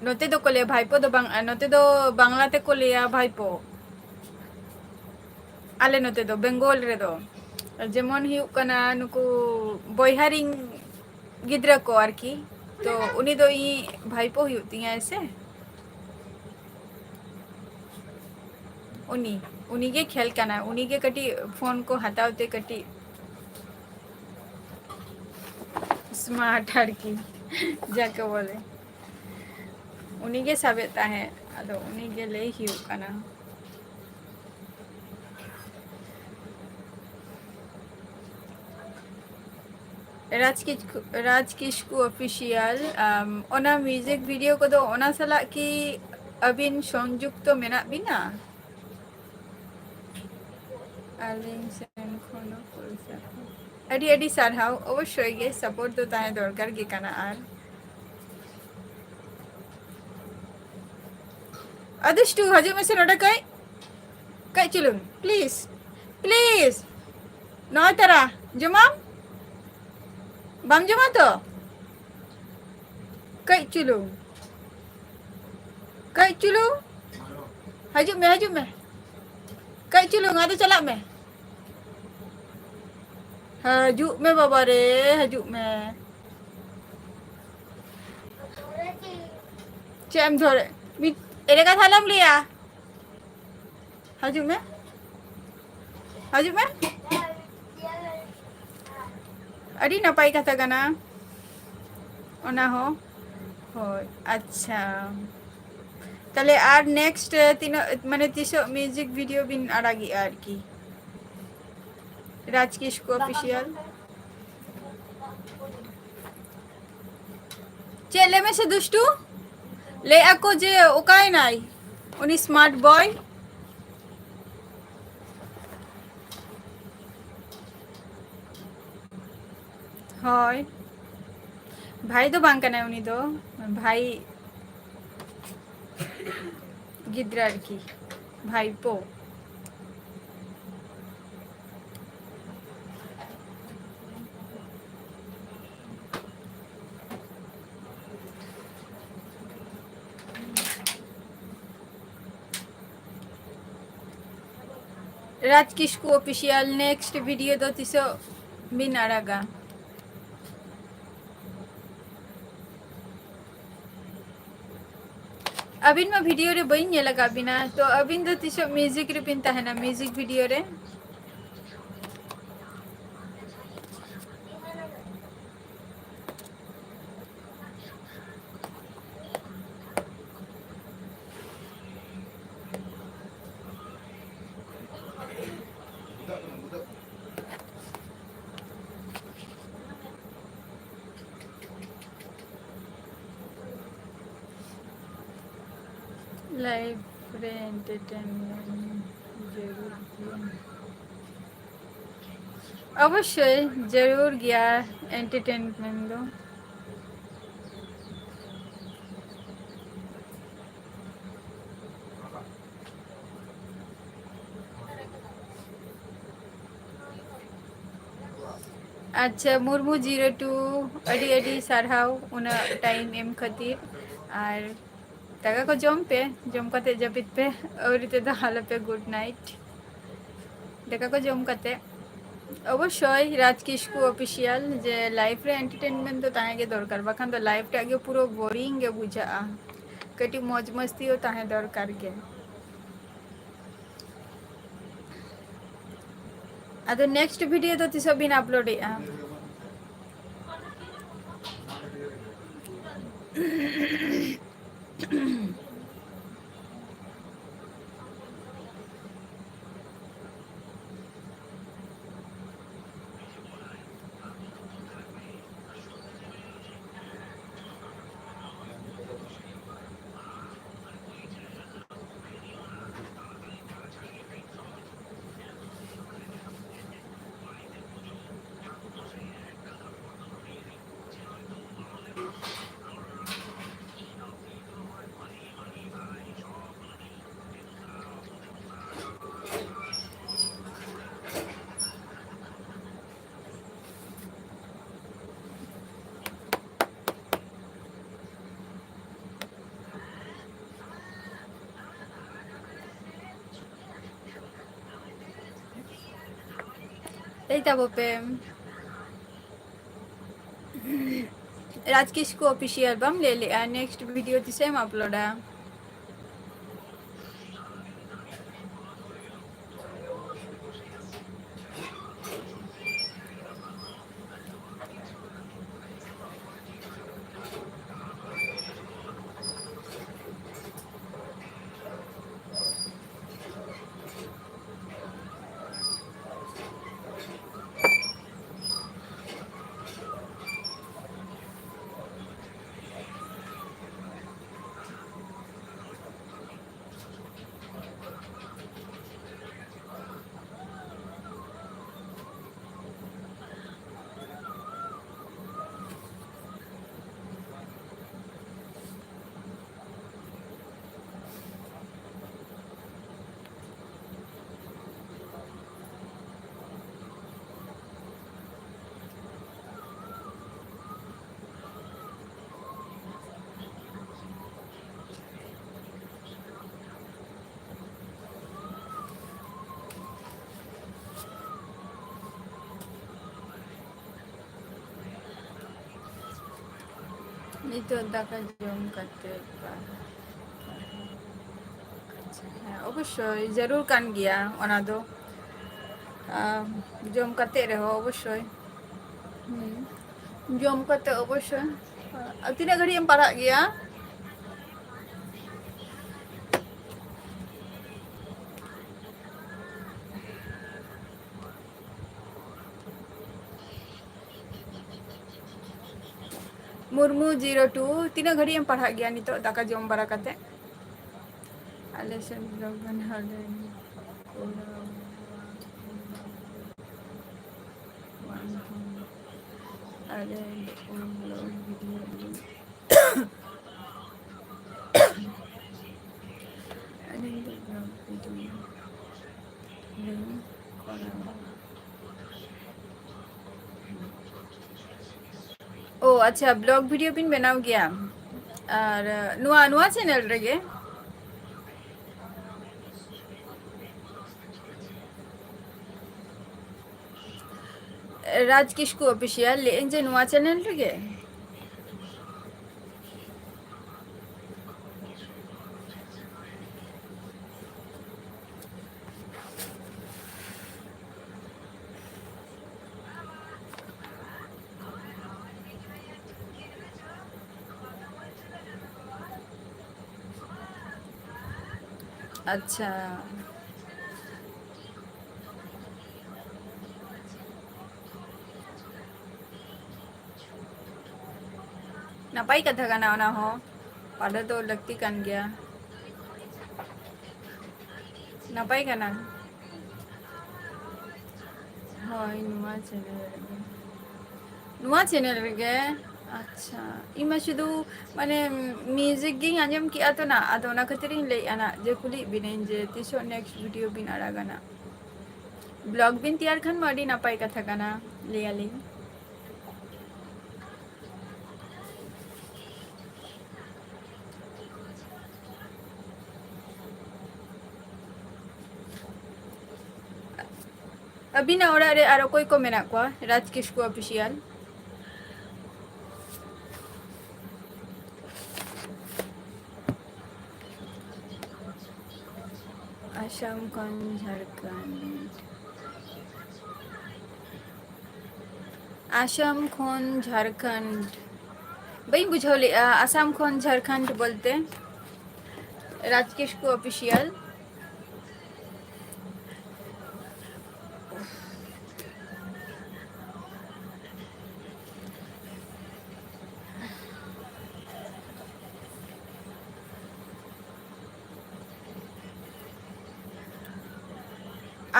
ᱱᱚᱛᱮ ᱫᱚᱠᱚ ᱞᱟᱹᱭᱟ ᱵᱷᱟᱭᱯᱳ ᱫᱚ ᱵᱟᱝ, ᱱᱚᱛᱮ ᱫᱚ ᱵᱟᱝᱞᱟ ᱛᱮᱠᱚ ᱞᱟᱹᱭᱟ ᱵᱷᱟᱭᱯᱳ᱾ ᱟᱞᱮ ᱱᱚᱛᱮ ᱫᱚ, ᱵᱮᱝᱜᱚᱞ ᱨᱮᱫᱚ, ᱡᱮᱢᱚᱱ ᱦᱩᱭᱩᱜ ᱠᱟᱱᱟ, ᱱᱩᱠᱩ ᱵᱚᱭᱦᱟ ᱨᱤᱱ ᱜᱤᱫᱽᱨᱟᱹ ᱠᱚ ᱟᱨᱠᱤ, ᱛᱚ ᱩᱱᱤ ᱫᱚ ᱤᱧ ᱵᱷᱟᱭᱯᱳ ᱦᱩᱭᱩᱜ ᱛᱤᱧᱟᱭ ᱥᱮ᱾ ᱩᱱᱤ, ᱩᱱᱤ ᱜᱮ ᱠᱷᱮᱞ ᱠᱟᱱᱟᱭ, ᱩᱱᱤ ᱜᱮ ᱠᱟᱹᱴᱤᱡ ᱯᱷᱳᱱ ᱠᱚ ᱦᱟᱛᱟᱣ ᱛᱮ ᱠᱟᱹᱴᱤᱡ ᱥᱢᱟᱨᱴ ᱟᱨᱠᱤ, ᱡᱟᱠᱮ ᱵᱚᱞᱮ᱾ ᱩᱱᱤ ᱜᱮ ᱥᱟᱵᱮᱫ ᱛᱟᱦᱮᱸᱫ, ᱟᱫᱚ ᱩᱱᱤ ᱜᱮ ᱞᱟᱹᱭ ᱦᱩᱭᱩᱜ ᱠᱟᱱᱟ᱾ ᱨᱟᱡᱽ ᱠᱤᱥᱠᱩ, ᱨᱟᱡᱽ ᱠᱤᱥᱠᱩ ᱚᱯᱷᱤᱥᱤᱭᱟᱞ, ᱟᱢ, ᱚᱱᱟ ᱢᱤᱣᱡᱤᱠ ᱵᱷᱤᱰᱤᱭᱳ ᱠᱚᱫᱚ ᱚᱱᱟ ᱥᱟᱞᱟᱜ ᱠᱤ ᱟᱹᱵᱤᱱ ᱥᱚᱝᱡᱩᱠᱛᱚ ᱢᱮᱱᱟᱜ ᱵᱤᱱᱟ? ᱟᱹᱞᱤᱧ ᱥᱮᱱ ᱠᱷᱚᱱ ᱦᱚᱸ ᱯᱚᱭᱥᱟ ᱠᱚ᱾ ᱟᱹᱰᱤ ᱟᱹᱰᱤ ᱥᱟᱨᱦᱟᱣ᱾ ᱚᱵᱚᱥᱥᱳᱭ ᱜᱮ, ᱥᱟᱯᱳᱨᱴ ᱫᱚ ᱛᱟᱦᱮᱸ ᱫᱚᱨᱠᱟᱨ ᱜᱮ ᱠᱟᱱᱟ᱾ ᱟᱨ ᱟᱫᱤᱥᱴᱩ, ᱦᱤᱡᱩᱜ ᱢᱮᱥᱮ ᱱᱚᱰᱮ ᱠᱟᱹᱡ, ᱠᱟᱹᱡ ᱪᱩᱞᱩᱝ, ᱯᱞᱤᱡ, ᱯᱞᱤᱡ᱾ ᱱᱚᱜᱼᱚᱭ ᱛᱟᱨᱟ, ᱡᱚᱢᱟᱢ? ᱵᱟᱢ ᱡᱚᱢᱟ ᱛᱚ? ᱠᱟᱹᱡ ᱪᱩᱞᱩᱝ, ᱠᱟᱹᱡ ᱪᱩᱞᱩᱝ᱾ ᱦᱤᱡᱩᱜ ᱢᱮ, ᱦᱤᱡᱩᱜ ᱢᱮ᱾ ᱠᱟᱹᱡ ᱪᱩᱞᱩᱝ, ᱟᱫᱚ ᱪᱟᱞᱟᱜ ᱢᱮ᱾ ᱦᱤᱡᱩᱜ ᱢᱮ ᱵᱟᱵᱟ ᱨᱮ, ᱦᱤᱡᱩᱜ ᱢᱮ᱾ ᱪᱮᱫ ᱮᱢ ᱫᱷᱚᱨᱮ? ᱢᱤᱫ ᱮᱲᱮ ᱠᱟᱛᱷᱟ ᱟᱞᱚᱢ ᱞᱟᱹᱭᱟ᱾ ᱦᱤᱡᱩᱜ ᱢᱮ, ᱦᱤᱡᱩᱜ ᱢᱮ᱾ ᱟᱹᱰᱤ ᱱᱟᱯᱟᱭ ᱠᱟᱛᱷᱟ ᱠᱟᱱᱟ ᱚᱱᱟ ᱦᱚᱸ᱾ ᱦᱳᱭ, ᱟᱪᱪᱷᱟ᱾ ᱛᱟᱦᱞᱮ ᱟᱨ ᱱᱮᱠᱥᱴ ᱛᱤᱱᱟᱹᱜ, ᱢᱟᱱᱮ, ᱛᱤᱥᱚᱜ ᱢᱤᱣᱡᱤᱠ ᱵᱷᱤᱰᱤᱭᱳ ᱵᱤᱱ ᱟᱲᱟᱜᱮᱜᱼᱟ ᱟᱨᱠᱤ? ᱨᱟᱡᱽ ᱠᱤᱥᱠᱩ ᱚᱯᱷᱤᱥᱤᱭᱟᱞ᱾ ᱪᱮᱫ ᱞᱟᱹᱭ ᱢᱮᱥᱮ ᱫᱩᱥᱴᱩ? ᱞᱟᱹᱭ ᱟᱠᱚ ᱡᱮ ᱚᱠᱟᱭᱮᱱᱟᱭ ᱩᱱᱤ ᱥᱢᱟᱨᱴ ᱵᱚᱭ? ᱦᱳᱭ᱾ ᱵᱷᱟᱭ ᱫᱚ ᱵᱟᱝ ᱠᱟᱱᱟᱭ ᱩᱱᱤ ᱫᱚ, ᱵᱷᱟᱭ ᱜᱤᱫᱽᱨᱟᱹ ᱟᱨᱠᱤ, ᱵᱷᱟᱭᱯᱳ᱾ ᱨᱟᱡᱽ ᱠᱤᱥᱠᱩ Official, next video ᱫᱚ ᱛᱤᱥᱚᱜ ᱵᱤᱱ ᱟᱲᱟᱜᱟ? ᱟᱹᱵᱤᱱ ᱢᱟ video ᱨᱮ ᱵᱟᱹᱧ ᱧᱮᱞ ᱟᱠᱟᱫ ᱵᱤᱱᱟ, ᱛᱚ ᱟᱹᱵᱤᱱ ᱫᱚ ᱛᱤᱥᱚᱜ music ᱨᱮᱵᱤᱱ ᱛᱟᱦᱮᱱᱟ, music video ᱨᱮ? Life ᱨᱮ entertainment ᱡᱟᱹᱨᱩᱲ ᱜᱮᱭᱟ᱾ ᱚᱵᱚᱥᱥᱳᱭ ᱡᱟᱹᱨᱩᱲ ᱜᱮᱭᱟ entertainment ᱫᱚ᱾ ᱟᱪᱪᱷᱟ, ᱢᱩᱨᱢᱩ zero two, ᱟᱹᱰᱤ ᱟᱹᱰᱤ ᱥᱟᱨᱦᱟᱣ ᱩᱱᱟᱹᱜ time ᱮᱢ ᱠᱷᱟᱹᱛᱤᱨ᱾ ᱟᱨ ᱫᱟᱠᱟ ᱠᱚ ᱡᱚᱢ ᱯᱮ, ᱡᱚᱢ ᱠᱟᱛᱮ ᱡᱟᱹᱯᱤᱫ ᱯᱮ, ᱟᱹᱣᱨᱤ ᱛᱮᱫᱚ ᱟᱞᱚᱯᱮ good night᱾ ᱫᱟᱠᱟ ᱠᱚ ᱡᱚᱢ ᱠᱟᱛᱮ᱾ ᱚᱵᱚᱥᱥᱳᱭ ᱨᱟᱡᱽ ᱠᱤᱥᱠᱩ Official, ᱡᱮ life ᱨᱮ entertainment ᱫᱚ ᱛᱟᱦᱮᱸ ᱜᱮ ᱫᱚᱨᱠᱟᱨ, ᱵᱟᱠᱷᱟᱱ ᱫᱚ life ᱴᱟᱜ ᱜᱮ ᱯᱩᱨᱟᱹ boring ᱜᱮ ᱵᱩᱡᱷᱟᱹᱜᱼᱟ᱾ ᱠᱟᱹᱴᱤᱡ ᱢᱚᱡᱽ ᱢᱚᱥᱛᱤ ᱦᱚᱸ ᱛᱟᱦᱮᱸ ᱫᱚᱨᱠᱟᱨ ᱜᱮ᱾ ᱟᱫᱚ next video ᱫᱚ ᱛᱤᱥᱚᱜ ᱵᱤᱱ upload ᱮᱜᱼᱟ? ᱞᱟᱹᱭ ᱛᱟᱵᱚ ᱯᱮ᱾ ᱨᱟᱡᱽ ᱠᱤᱥᱠᱩ ᱚᱯᱷᱤᱥᱤᱭᱟᱞ ᱵᱟᱢ ᱞᱟᱹᱭ ᱞᱮᱜᱼᱟ, ᱱᱮᱠᱥᱴ ᱵᱷᱤᱰᱤᱭᱳ ᱛᱤᱥᱮᱢ ᱟᱯᱞᱳᱰᱟ? ᱱᱤᱛᱚᱜ ᱫᱟᱠᱟ ᱡᱚᱢ ᱠᱟᱛᱮ ᱯᱟᱲᱦᱟᱣ᱾ ᱟᱪᱪᱷᱟ, ᱦᱮᱸ, ᱚᱵᱚᱥᱥᱳᱭ ᱡᱟᱹᱨᱩᱲ ᱠᱟᱱ ᱜᱮᱭᱟ ᱚᱱᱟ ᱫᱚ᱾ ᱟᱢ, ᱡᱚᱢ ᱠᱟᱛᱮ ᱨᱮᱦᱚᱸ ᱚᱵᱚᱥᱥᱳᱭ᱾ ᱦᱩᱸ᱾ ᱡᱚᱢ ᱠᱟᱛᱮ ᱚᱵᱚᱥᱥᱳᱭ᱾ ᱟᱨ ᱛᱤᱱᱟᱹᱜ ᱜᱷᱟᱹᱲᱤᱡ ᱮᱢ ᱯᱟᱲᱦᱟᱜ ᱜᱮᱭᱟ? ᱢᱩᱨᱢᱩ ᱡᱤᱨᱳ ᱴᱩ, ᱛᱤᱱᱟᱹᱜ ᱜᱷᱟᱹᱲᱤᱡ ᱮᱢ ᱯᱟᱲᱦᱟᱜ ᱜᱮᱭᱟ ᱱᱤᱛᱚᱜ ᱫᱟᱠᱟ ᱡᱚᱢ ᱵᱟᱲᱟ ᱠᱟᱛᱮ? ᱟᱞᱮ ᱥᱮᱫ ᱵᱞᱚᱜ ᱵᱮᱱᱟᱣ ᱞᱮᱱ ᱠᱚᱨᱟᱣ᱾ ᱟᱞᱮ ᱵᱞᱚᱜ ᱵᱷᱤᱰᱤᱭᱳ ᱞᱤᱧ ᱟᱹᱞᱤᱧ ᱫᱚ ᱵᱞᱚᱜ ᱵᱷᱤᱰᱤᱭᱳ ᱞᱤᱧ ᱠᱚᱨᱟᱣᱟ᱾ ᱚ, ᱟᱪᱪᱷᱟ, ᱵᱞᱚᱜ ᱵᱷᱤᱰᱤᱭᱳ ᱵᱤᱱ ᱵᱮᱱᱟᱣ ᱜᱮᱭᱟ? ᱟᱨ ᱱᱚᱣᱟ, ᱱᱚᱣᱟ ᱪᱮᱱᱮᱞ ᱨᱮᱜᱮ? ᱨᱟᱡᱽ ᱠᱤᱥᱠᱩ ᱚᱯᱷᱤᱥᱤᱭᱟᱞ ᱞᱟᱹᱭᱮᱫ ᱟᱹᱧ ᱡᱮ ᱱᱚᱣᱟ ᱪᱮᱱᱮᱞ ᱨᱮᱜᱮ᱾ ᱟᱪᱪᱷᱟ᱾ ᱱᱟᱯᱟᱭ ᱠᱟᱛᱷᱟ ᱠᱟᱱᱟ ᱚᱱᱟ ᱦᱚᱸ, ᱯᱟᱲᱦᱟᱣ ᱫᱚ ᱞᱟᱹᱠᱛᱤ ᱠᱟᱱ ᱜᱮᱭᱟ᱾ ᱱᱟᱯᱟᱭ ᱠᱟᱱᱟ᱾ ᱦᱳᱭ, ᱱᱚᱣᱟ ᱪᱮᱱᱮᱞ ᱨᱮᱜᱮ᱾ ᱱᱚᱣᱟ ᱪᱮᱱᱮᱞ ᱨᱮᱜᱮ? ᱟᱪᱪᱷᱟ, ᱤᱧ ᱢᱟ ᱥᱩᱫᱷᱩ ᱢᱟᱱᱮ ᱢᱤᱣᱡᱤᱠ ᱜᱤᱧ ᱟᱸᱡᱚᱢ ᱠᱮᱜᱼᱟ ᱛᱚ ᱱᱟ, ᱟᱫᱚ ᱚᱱᱟ ᱠᱷᱟᱹᱛᱤᱨ ᱤᱧ ᱞᱟᱹᱭᱮᱫᱼᱟ ᱱᱟ ᱡᱮ ᱠᱩᱞᱤᱭᱮᱫ ᱵᱤᱱᱟᱹᱧ ᱡᱮ ᱛᱤᱥᱚᱜ ᱱᱮᱠᱥᱴ ᱵᱷᱤᱰᱤᱭᱳ ᱵᱤᱱ ᱟᱲᱟᱜᱟ ᱱᱟ᱾ ᱵᱞᱚᱜ ᱵᱤᱱ ᱛᱮᱭᱟᱨ ᱠᱷᱟᱱ ᱢᱟ ᱟᱹᱰᱤ ᱱᱟᱯᱟᱭ ᱠᱟᱛᱷᱟ ᱠᱟᱱᱟ, ᱞᱟᱹᱭᱟᱞᱤᱧ᱾ ᱟᱹᱵᱤᱱᱟᱜ ᱚᱲᱟᱜ ᱨᱮ ᱟᱨ ᱚᱠᱚᱭ ᱠᱚ ᱢᱮᱱᱟᱜ ᱠᱚᱣᱟ? ᱨᱟᱡᱽ ᱠᱤᱥᱠᱩ ᱚᱯᱷᱤᱥᱤᱭᱟᱞ᱾ ᱟᱥᱟᱢ ᱠᱷᱚᱱ ᱡᱷᱟᱲᱠᱷᱚᱸᱰ᱾ ᱟᱥᱟᱢ ᱠᱷᱚᱱ ᱡᱷᱟᱲᱠᱷᱚᱸᱰ᱾ ᱵᱟᱹᱧ ᱵᱩᱡᱷᱟᱹᱣ ᱞᱮᱫᱼᱟ, ᱟᱥᱟᱢ ᱠᱷᱚᱱ ᱡᱷᱟᱲᱠᱷᱚᱸᱰ ᱵᱚᱞᱛᱮ? ᱨᱟᱡᱽ ᱠᱤᱥᱠᱩ ᱚᱯᱷᱤᱥᱤᱭᱟᱞ᱾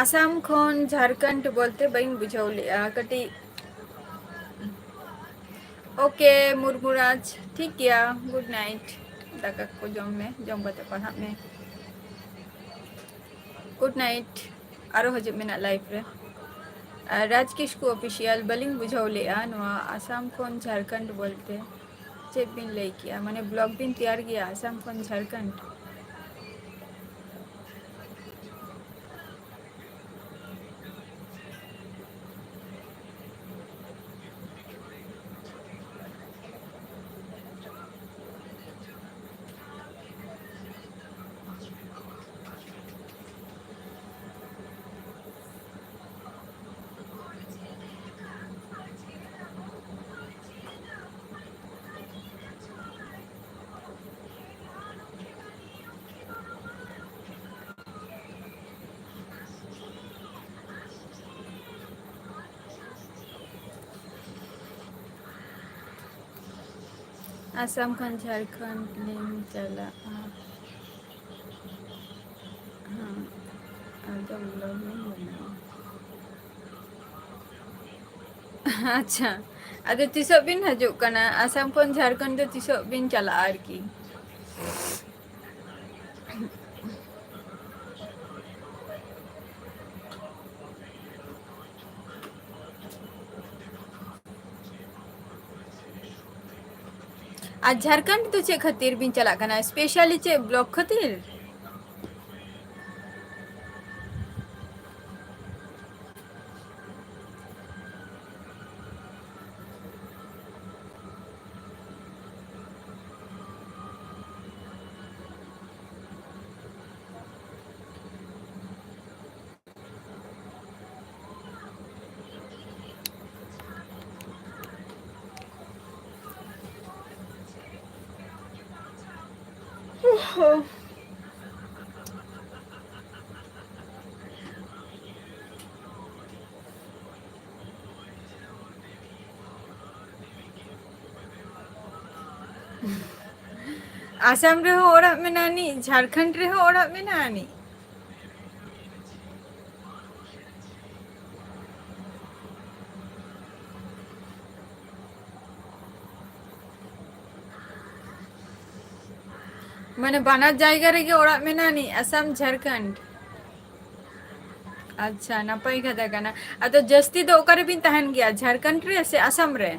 ᱟᱥᱟᱢ ᱠᱷᱚᱱ ᱡᱷᱟᱲᱠᱷᱚᱸᱰ ᱵᱚᱞᱛᱮ ᱵᱟᱹᱧ ᱵᱩᱡᱷᱟᱹᱣ ᱞᱮᱫᱼᱟ ᱠᱟᱹᱴᱤᱡ᱾ ᱳᱠᱮ, ᱢᱩᱨᱢᱩᱨᱟᱡᱽ, ᱴᱷᱤᱠ ᱜᱮᱭᱟ, ᱜᱩᱰ ᱱᱟᱭᱤᱴ᱾ ᱫᱟᱠᱟ ᱠᱚ ᱡᱚᱢ ᱢᱮ, ᱡᱚᱢ ᱠᱟᱛᱮ ᱯᱟᱲᱦᱟᱜ ᱢᱮ᱾ ᱜᱩᱰ ᱱᱟᱭᱤᱴ, ᱟᱨᱚ ᱦᱤᱡᱩᱜ ᱢᱮ ᱱᱟᱜ ᱞᱟᱭᱤᱵᱷ ᱨᱮ᱾ ᱟᱨ ᱨᱟᱡᱽ ᱠᱤᱥᱠᱩ ᱚᱯᱷᱤᱥᱤᱭᱟᱞ, ᱵᱟᱹᱞᱤᱧ ᱵᱩᱡᱷᱟᱹᱣ ᱞᱮᱫᱼᱟ ᱱᱚᱣᱟ ᱟᱥᱟᱢ ᱠᱷᱚᱱ ᱡᱷᱟᱲᱠᱷᱚᱸᱰ ᱵᱚᱞᱛᱮ ᱪᱮᱫ ᱵᱤᱱ ᱞᱟᱹᱭ ᱠᱮᱜᱼᱟ? ᱢᱟᱱᱮ ᱵᱞᱚᱜ ᱵᱤᱱ ᱛᱮᱭᱟᱨ ᱜᱮᱭᱟ ᱟᱥᱟᱢ ᱠᱷᱚᱱ ᱡᱷᱟᱲᱠᱷᱚᱸᱰ? ᱟᱥᱟᱢ ᱠᱷᱚᱱ ᱡᱷᱟᱲᱠᱷᱚᱸᱰ ᱞᱤᱧ ᱪᱟᱞᱟᱜᱼᱟ᱾ ᱦᱮᱸ, ᱟᱫᱚ vlog ᱞᱤᱧ ᱵᱮᱱᱟᱣᱟ᱾ ᱟᱪᱪᱷᱟ, ᱟᱫᱚ ᱛᱤᱥᱚᱜ ᱵᱤᱱ ᱦᱤᱡᱩᱜ ᱠᱟᱱᱟ? ᱟᱥᱟᱢ ᱠᱷᱚᱱ ᱡᱷᱟᱲᱠᱷᱚᱸᱰ ᱫᱚ ᱛᱤᱥᱚᱜ ᱵᱤᱱ ᱪᱟᱞᱟᱜᱼᱟ ᱟᱨᱠᱤ? ᱟᱨ ᱡᱷᱟᱲᱠᱷᱚᱸᱰ ᱫᱚ ᱪᱮᱫ ᱠᱷᱟᱹᱛᱤᱨ ᱵᱤᱱ ᱪᱟᱞᱟᱜ ᱠᱟᱱᱟ? Specially ᱪᱮᱫ vlog ᱠᱷᱟᱹᱛᱤᱨ? ᱟᱥᱟᱢ ᱨᱮᱦᱚᱸ ᱚᱲᱟᱜ ᱢᱮᱱᱟᱜ ᱟᱹᱱᱤᱡ, ᱡᱷᱟᱲᱠᱷᱚᱸᱰ ᱨᱮᱦᱚᱸ ᱚᱲᱟᱜ ᱢᱮᱱᱟᱜ ᱟᱹᱱᱤᱡ᱾ ᱢᱟᱱᱮ ᱵᱟᱱᱟᱨ ᱡᱟᱭᱜᱟ ᱨᱮᱜᱮ ᱚᱲᱟᱜ ᱢᱮᱱᱟᱜ ᱟᱹᱱᱤᱡ, ᱟᱥᱟᱢ, ᱡᱷᱟᱲᱠᱷᱚᱸᱰ᱾ ᱟᱪᱪᱷᱟ, ᱱᱟᱯᱟᱭ ᱠᱟᱛᱷᱟ ᱠᱟᱱᱟ᱾ ᱟᱫᱚ ᱡᱟᱹᱥᱛᱤ ᱫᱚ ᱚᱠᱟ ᱨᱮᱵᱤᱱ ᱛᱟᱦᱮᱱ ᱜᱮᱭᱟ, ᱡᱷᱟᱲᱠᱷᱚᱸᱰ ᱨᱮ ᱥᱮ ᱟᱥᱟᱢ ᱨᱮ?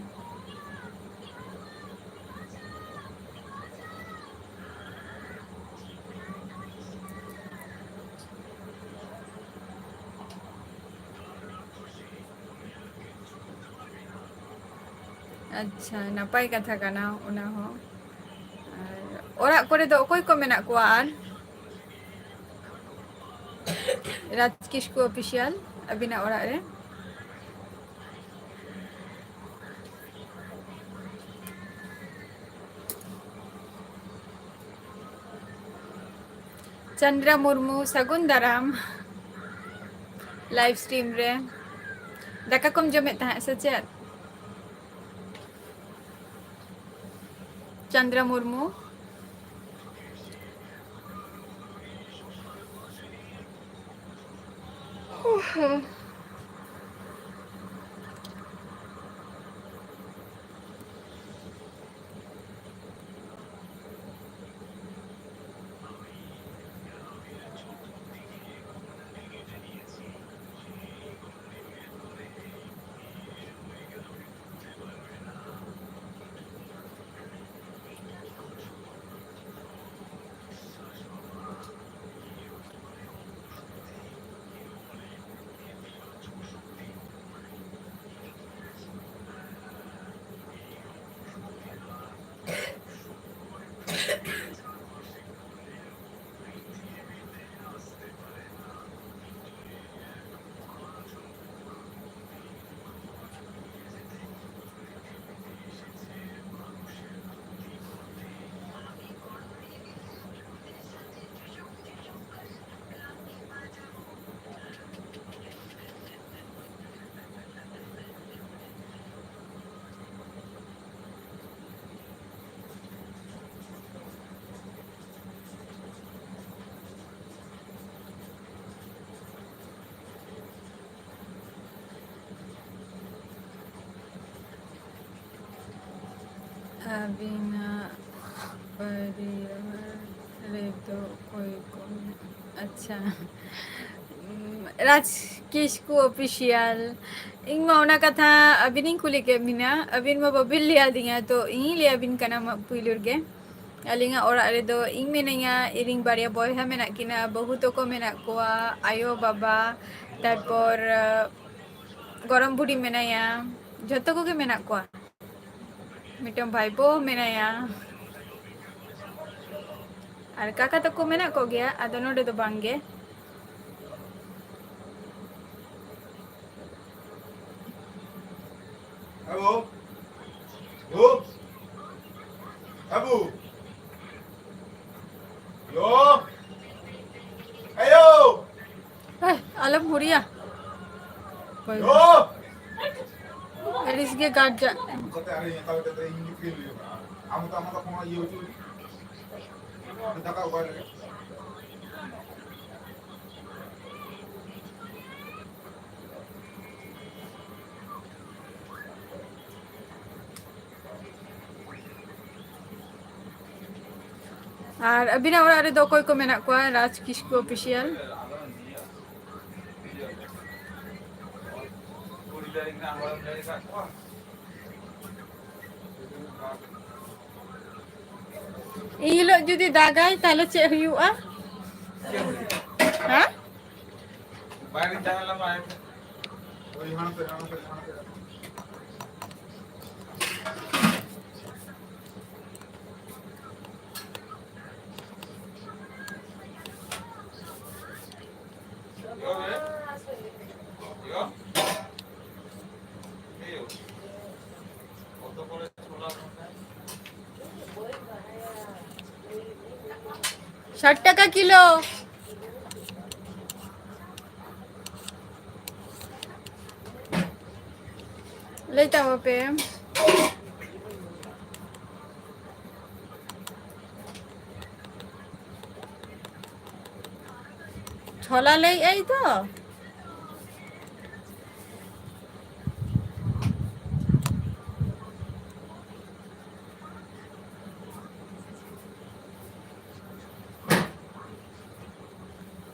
ᱟᱪᱪᱷᱟ, ᱱᱟᱯᱟᱭ ᱠᱟᱛᱷᱟ ᱠᱟᱱᱟ ᱚᱱᱟ ᱦᱚᱸ᱾ ᱟᱨ ᱚᱲᱟᱜ ᱠᱚᱨᱮ ᱫᱚ ᱚᱠᱚᱭ ᱠᱚ ᱢᱮᱱᱟᱜ ᱠᱚᱣᱟ? ᱟᱨ ᱨᱟᱡᱽ ᱠᱤᱥᱠᱩ Official, ᱟᱹᱵᱤᱱᱟᱜ ᱚᱲᱟᱜ ᱨᱮ? ᱪᱚᱱᱫᱨᱟ ᱢᱩᱨᱢᱩ, ᱥᱟᱹᱜᱩᱱ ᱫᱟᱨᱟᱢ live stream ᱨᱮ᱾ ᱫᱟᱠᱟ ᱠᱚᱢ ᱡᱚᱢᱮᱫ ᱛᱟᱦᱮᱸᱫ ᱥᱮ ᱪᱮᱫ? ᱪᱚᱱᱫᱨᱟ ᱢᱩᱨᱢᱩ᱾ ᱟᱹᱵᱤᱱᱟᱜ ᱯᱟᱹᱨᱤᱭᱟᱹ ᱨᱮᱫᱚ ᱚᱠᱚᱭ ᱠᱚ ᱢᱮᱱᱟᱜ-, ᱟᱪᱪᱷᱟ᱾ ᱩᱢ, ᱨᱟᱡᱽ ᱠᱤᱥᱠᱩ Official᱾ ᱤᱧ ᱢᱟ ᱚᱱᱟ ᱠᱟᱛᱷᱟ ᱟᱹᱵᱤᱱᱤᱧ ᱠᱩᱞᱤ ᱠᱮᱫ ᱵᱤᱱᱟ, ᱟᱹᱵᱤᱱ ᱢᱟ ᱵᱟᱹᱵᱤᱱ ᱞᱟᱹᱭ ᱟᱹᱫᱤᱧᱟ, ᱛᱚ ᱤᱧᱤᱧ ᱞᱟᱹᱭ ᱟᱹᱵᱤᱱ ᱠᱟᱱᱟ ᱢᱟ ᱯᱩᱭᱞᱩ ᱨᱮᱜᱮ᱾ ᱟᱹᱞᱤᱧᱟᱜ ᱚᱲᱟᱜ ᱨᱮᱫᱚ ᱤᱧ ᱢᱮᱱᱟᱹᱧᱟ, ᱤᱧᱨᱮᱱ ᱵᱟᱨᱭᱟ ᱵᱚᱭᱦᱟ ᱢᱮᱱᱟᱜ ᱠᱤᱱᱟ, ᱵᱟᱹᱦᱩ ᱛᱟᱠᱚ ᱢᱮᱱᱟᱜ ᱠᱚᱣᱟ, ᱟᱭᱳ ᱵᱟᱵᱟ, ᱛᱟᱨᱯᱚᱨ, ᱟᱸ, ᱜᱚᱲᱚᱢ ᱵᱩᱰᱷᱤ ᱢᱮᱱᱟᱭᱟ, ᱡᱷᱚᱛᱚ ᱠᱚᱜᱮ ᱢᱮᱱᱟᱜ ᱠᱚᱣᱟ᱾ ᱢᱤᱫᱴᱟᱝ ᱵᱷᱟᱭᱯᱳ ᱢᱮᱱᱟᱭᱟ᱾ ᱟᱨ ᱠᱟᱠᱟ ᱛᱟᱠᱚ ᱢᱮᱱᱟᱜ ᱠᱚᱜᱮᱭᱟ, ᱟᱫᱚ ᱱᱚᱰᱮ ᱫᱚ ᱵᱟᱝ ᱜᱮ᱾ ᱦᱮᱞᱳ᱾ ᱦᱮᱞᱳ᱾ ᱦᱮᱞᱳ᱾ ᱭᱳ᱾ ᱟᱭᱳ᱾ ᱮ, ᱟᱞᱚᱢ ᱦᱩᱨᱤᱭᱟ᱾ ᱚᱠᱚᱭ ᱭᱳ᱾ ᱟᱹᱲᱤᱥ ᱜᱮ ᱜᱟᱨᱡᱟ᱾ ᱠᱟᱛᱮ ᱟᱨ ᱤᱧ ᱦᱟᱛᱟᱣ ᱠᱟᱛᱮ ᱤᱧ ᱜᱮ ᱯᱷᱮᱞ ᱦᱩᱭᱩᱜ ᱠᱟᱱᱟ᱾ ᱟᱢ ᱫᱚ, ᱟᱢ ᱫᱚ ᱠᱳᱱᱳ ᱤᱭᱟᱹ ᱵᱟᱹᱪᱩᱜ? ᱫᱟᱠᱟ ᱚᱠᱟ ᱨᱮ? ᱟᱨ ᱟᱹᱵᱤᱱᱟᱜ ᱚᱲᱟᱜ ᱨᱮᱫᱚ ᱚᱠᱚᱭ ᱠᱚ ᱢᱮᱱᱟᱜ ᱠᱚᱣᱟ? ᱨᱟᱡᱽ ᱠᱤᱥᱠᱩ ᱚᱯᱷᱤᱥᱤᱭᱟᱞ᱾ ᱮᱱ ᱦᱤᱞᱳᱜ ᱡᱩᱫᱤ ᱫᱟᱜᱟᱭ, ᱛᱟᱦᱞᱮ ᱪᱮᱫ ᱦᱩᱭᱩᱜᱼᱟ? ᱦᱮᱸ? ᱵᱟᱭᱨᱮ ᱪᱟᱞᱟᱣ ᱞᱮᱱᱟ, ᱵᱟᱭᱨᱮ᱾ ᱳᱭ ᱦᱟᱱᱛᱮ, ᱦᱟᱱᱛᱮ, ᱦᱟᱱᱛᱮ᱾ ষাট টাকা কিলো। ᱞᱟᱹᱭ ᱛᱟᱵᱚ ᱯᱮ᱾ ᱪᱷᱚᱞᱟ ᱞᱟᱹᱭᱮᱫ ᱟᱭ ᱛᱚ᱾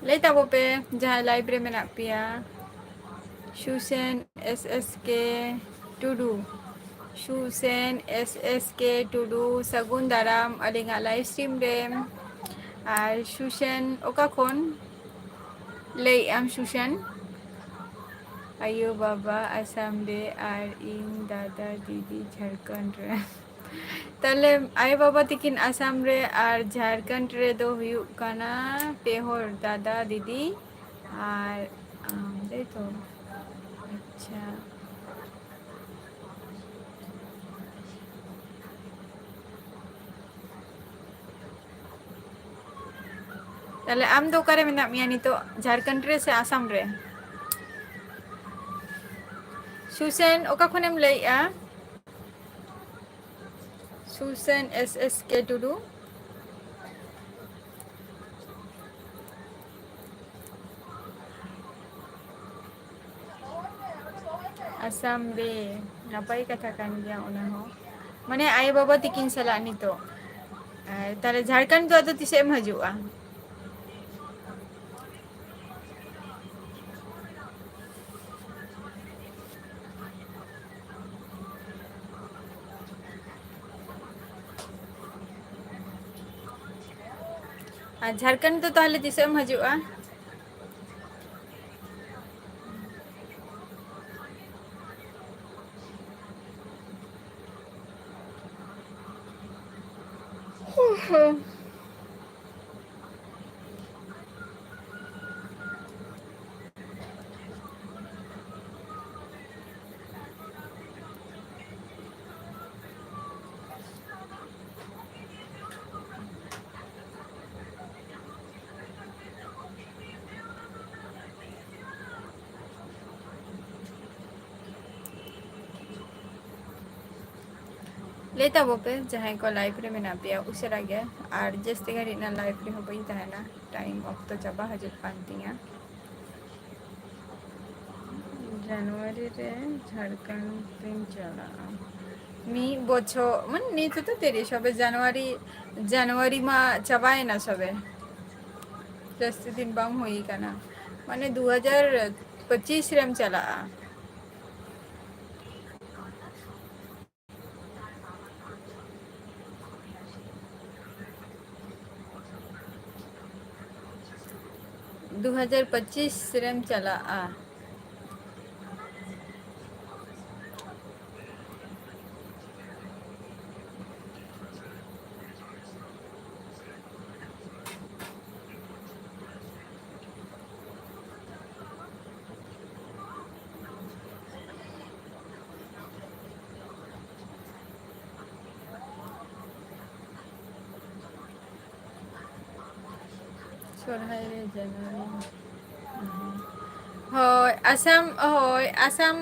ᱞᱟᱹᱭ ᱛᱟᱵᱚ ᱯᱮ, ᱡᱟᱦᱟᱸᱭ live ᱨᱮ ᱢᱮᱱᱟᱜ ᱯᱮᱭᱟ᱾ ᱥᱩᱥᱮᱱ S S K ᱴᱩᱰᱩ, ᱥᱩᱥᱮᱱ S S K ᱴᱩᱰᱩ, ᱥᱟᱹᱜᱩᱱ ᱫᱟᱨᱟᱢ ᱟᱹᱞᱤᱧᱟᱜ live stream ᱨᱮ᱾ ᱟᱨ ᱥᱩᱥᱮᱱ ᱚᱠᱟ ᱠᱷᱚᱱ? ᱞᱟᱹᱭᱮᱫ ᱟᱢ ᱥᱩᱥᱮᱱ? ᱟᱭᱳ ᱵᱟᱵᱟ ᱟᱥᱟᱢ ᱨᱮ ᱟᱨ ᱤᱧ ᱫᱟᱫᱟ ᱫᱤᱫᱤ ᱡᱷᱟᱲᱠᱷᱚᱸᱰ ᱨᱮ᱾ ᱛᱟᱦᱞᱮ ᱟᱭᱳ ᱵᱟᱵᱟ ᱛᱤᱠᱤᱱ ᱟᱥᱟᱢ ᱨᱮ ᱟᱨ ᱡᱷᱟᱲᱠᱷᱚᱸᱰ ᱨᱮᱫᱚ ᱦᱩᱭᱩᱜ ᱠᱟᱱᱟ ᱯᱮ ᱦᱚᱲ, ᱫᱟᱫᱟ, ᱫᱤᱫᱤ ᱟᱨ ᱟᱢ, ᱛᱟᱭ ᱛᱚ? ᱟᱪᱪᱷᱟ᱾ ᱛᱟᱦᱞᱮ ᱟᱢ ᱫᱚ ᱚᱠᱟᱨᱮ ᱢᱮᱱᱟᱜ ᱢᱮᱭᱟ ᱱᱤᱛᱚᱜ, ᱡᱷᱟᱲᱠᱷᱚᱸᱰ ᱨᱮ ᱥᱮ ᱟᱥᱟᱢ ᱨᱮ? ᱥᱩᱥᱮᱱ, ᱚᱠᱟ ᱠᱷᱚᱱᱮᱢ ᱞᱟᱹᱭᱮᱜᱼᱟ? ᱥᱩᱥᱮᱱ ᱮᱥ ᱮᱥ ᱠᱮ ᱴᱩᱰᱩ᱾ ᱟᱥᱟᱢ ᱨᱮ, ᱱᱟᱯᱟᱭ ᱠᱟᱛᱷᱟ ᱠᱟᱱ ᱜᱮᱭᱟ ᱚᱱᱟ ᱦᱚᱸ᱾ ᱢᱟᱱᱮ ᱟᱭᱳ ᱵᱟᱵᱟ ᱛᱤᱠᱤᱱ ᱥᱟᱞᱟᱜ ᱱᱤᱛᱚᱜ᱾ ᱟᱨ ᱛᱟᱦᱞᱮ ᱡᱷᱟᱲᱠᱷᱚᱸᱰ ᱫᱚ ᱟᱫᱚ ᱛᱤᱥᱮᱢ ᱦᱤᱡᱩᱜᱼᱟ? ᱟᱨ ᱡᱷᱟᱲᱠᱷᱚᱸᱰ ᱫᱚ ᱛᱟᱦᱞᱮ ᱛᱤᱥᱮᱢ ᱦᱤᱡᱩᱜᱼᱟ? ᱞᱟᱹᱭ ᱛᱟᱵᱚ ᱯᱮ ᱡᱟᱦᱟᱸᱭ ᱠᱚ live ᱨᱮ ᱢᱮᱱᱟᱜ ᱯᱮᱭᱟ ᱩᱥᱟᱹᱨᱟ ᱜᱮ, ᱟᱨ ᱡᱟᱹᱥᱛᱤ ᱜᱷᱟᱹᱲᱤᱡ ᱱᱟ live ᱨᱮᱦᱚᱸ ᱵᱟᱹᱧ ᱛᱟᱦᱮᱱᱟ, time ᱚᱠᱛᱚ ᱪᱟᱵᱟ ᱦᱤᱡᱩᱜ ᱠᱟᱱ ᱛᱤᱧᱟ᱾ ᱡᱟᱱᱩᱣᱟᱨᱤ ᱨᱮ ᱡᱷᱟᱲᱠᱷᱚᱸᱰ ᱛᱤᱧ ᱪᱟᱞᱟᱜᱼᱟ᱾ ᱢᱤᱫ ᱵᱚᱪᱷᱚᱨ, ᱢᱟᱱᱮ ᱱᱤᱛ ᱦᱚᱸᱛᱚ ᱛᱤᱨᱤᱥ ᱦᱚᱵᱮ, ᱡᱟᱱᱩᱣᱟᱨᱤ, ᱡᱟᱱᱩᱣᱟᱨᱤ ᱢᱟ ᱪᱟᱵᱟᱭᱮᱱᱟ ᱥᱚᱵᱮ, ᱡᱟᱹᱥᱛᱤ ᱫᱤᱱ ᱵᱟᱝ ᱦᱩᱭ ᱠᱟᱱᱟ, ᱢᱟᱱᱮ ᱫᱩ ᱦᱟᱡᱟᱨ ᱯᱚᱸᱪᱤᱥ ᱨᱮᱢ ᱪᱟᱞᱟᱜᱼᱟ᱾ ᱫᱩ ᱦᱟᱡᱟᱨ ᱯᱚᱸᱪᱤᱥ ᱨᱮᱢ ᱪᱟᱞᱟᱜᱼᱟ᱾ ᱥᱚᱨᱦᱟᱭ ᱨᱮ ᱡᱟᱱᱩᱣᱟᱨᱤ᱾ ᱦᱳᱭ, ᱟᱥᱟᱢ, ᱦᱳᱭ, ᱟᱥᱟᱢ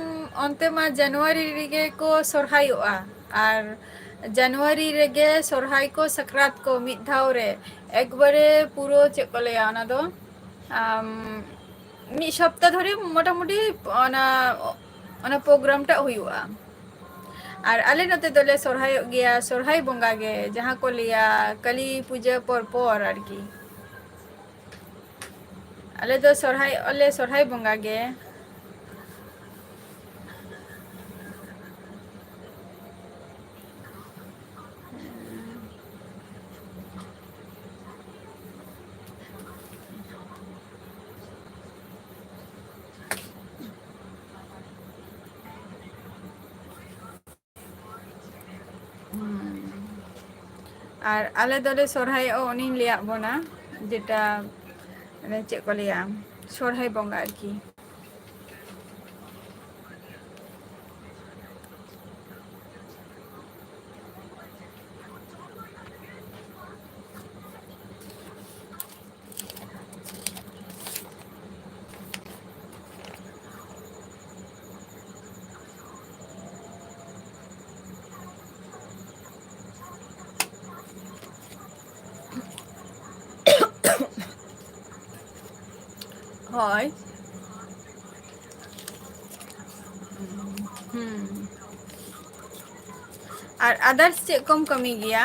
ᱚᱱᱛᱮ ᱢᱟ ᱡᱟᱱᱩᱣᱟᱨᱤ ᱨᱮᱜᱮ ᱠᱚ ᱥᱚᱨᱦᱟᱭᱚᱜᱼᱟ᱾ ᱟᱨ ᱡᱟᱱᱩᱣᱟᱨᱤ ᱨᱮᱜᱮ ᱥᱚᱨᱦᱟᱭ ᱠᱚ ᱥᱟᱠᱨᱟᱛ ᱠᱚ ᱢᱤᱫ ᱫᱷᱟᱣ ᱨᱮ, ᱮᱠᱵᱟᱨᱮ ᱯᱩᱨᱟᱹ ᱪᱮᱫ ᱠᱚ ᱞᱟᱹᱭᱟ ᱚᱱᱟ ᱫᱚ, ᱟᱢ, ᱢᱤᱫ ᱥᱚᱯᱛᱟ ᱫᱷᱚᱨᱮ ᱢᱚᱴᱟᱢᱩᱴᱤ ᱚᱱᱟ, ᱚᱱᱟ ᱯᱨᱳᱜᱨᱟᱢ ᱴᱟᱜ ᱦᱩᱭᱩᱜᱼᱟ᱾ ᱟᱨ ᱟᱞᱮ ᱱᱚᱛᱮ ᱫᱚᱞᱮ ᱥᱚᱨᱦᱟᱭᱚᱜ ᱜᱮᱭᱟ ᱥᱚᱨᱦᱟᱭ ᱵᱚᱸᱜᱟ ᱜᱮ, ᱡᱟᱦᱟᱸ ᱠᱚ ᱞᱟᱹᱭᱟ ᱠᱟᱹᱞᱤ ᱯᱩᱡᱟᱹ ᱯᱚᱨ ᱯᱚᱨ ᱟᱨᱠᱤ᱾ ᱟᱞᱮ ᱫᱚ ᱥᱚᱨᱦᱟᱭᱚᱜᱼᱟ ᱞᱮ ᱥᱚᱨᱦᱟᱭ ᱵᱚᱸᱜᱟ ᱜᱮ᱾ ᱟᱨ ᱟᱞᱮ ᱫᱚᱞᱮ ᱥᱚᱨᱦᱟᱭᱚᱜᱼᱟ, ᱚᱱᱮᱧ ᱞᱟᱹᱭᱟᱫ ᱵᱚᱱᱟ, ᱡᱮᱴᱟ, ᱢᱟᱱᱮ, ᱪᱮᱫ ᱠᱚ ᱞᱟᱹᱭᱟ, ᱥᱚᱨᱦᱟᱭ ᱵᱚᱸᱜᱟ ᱟᱨᱠᱤ᱾ ᱦᱳᱭ᱾ ᱦᱩᱸ᱾ ᱟᱨ others ᱪᱮᱫ ᱠᱚᱢ ᱠᱟᱹᱢᱤ ᱜᱮᱭᱟ?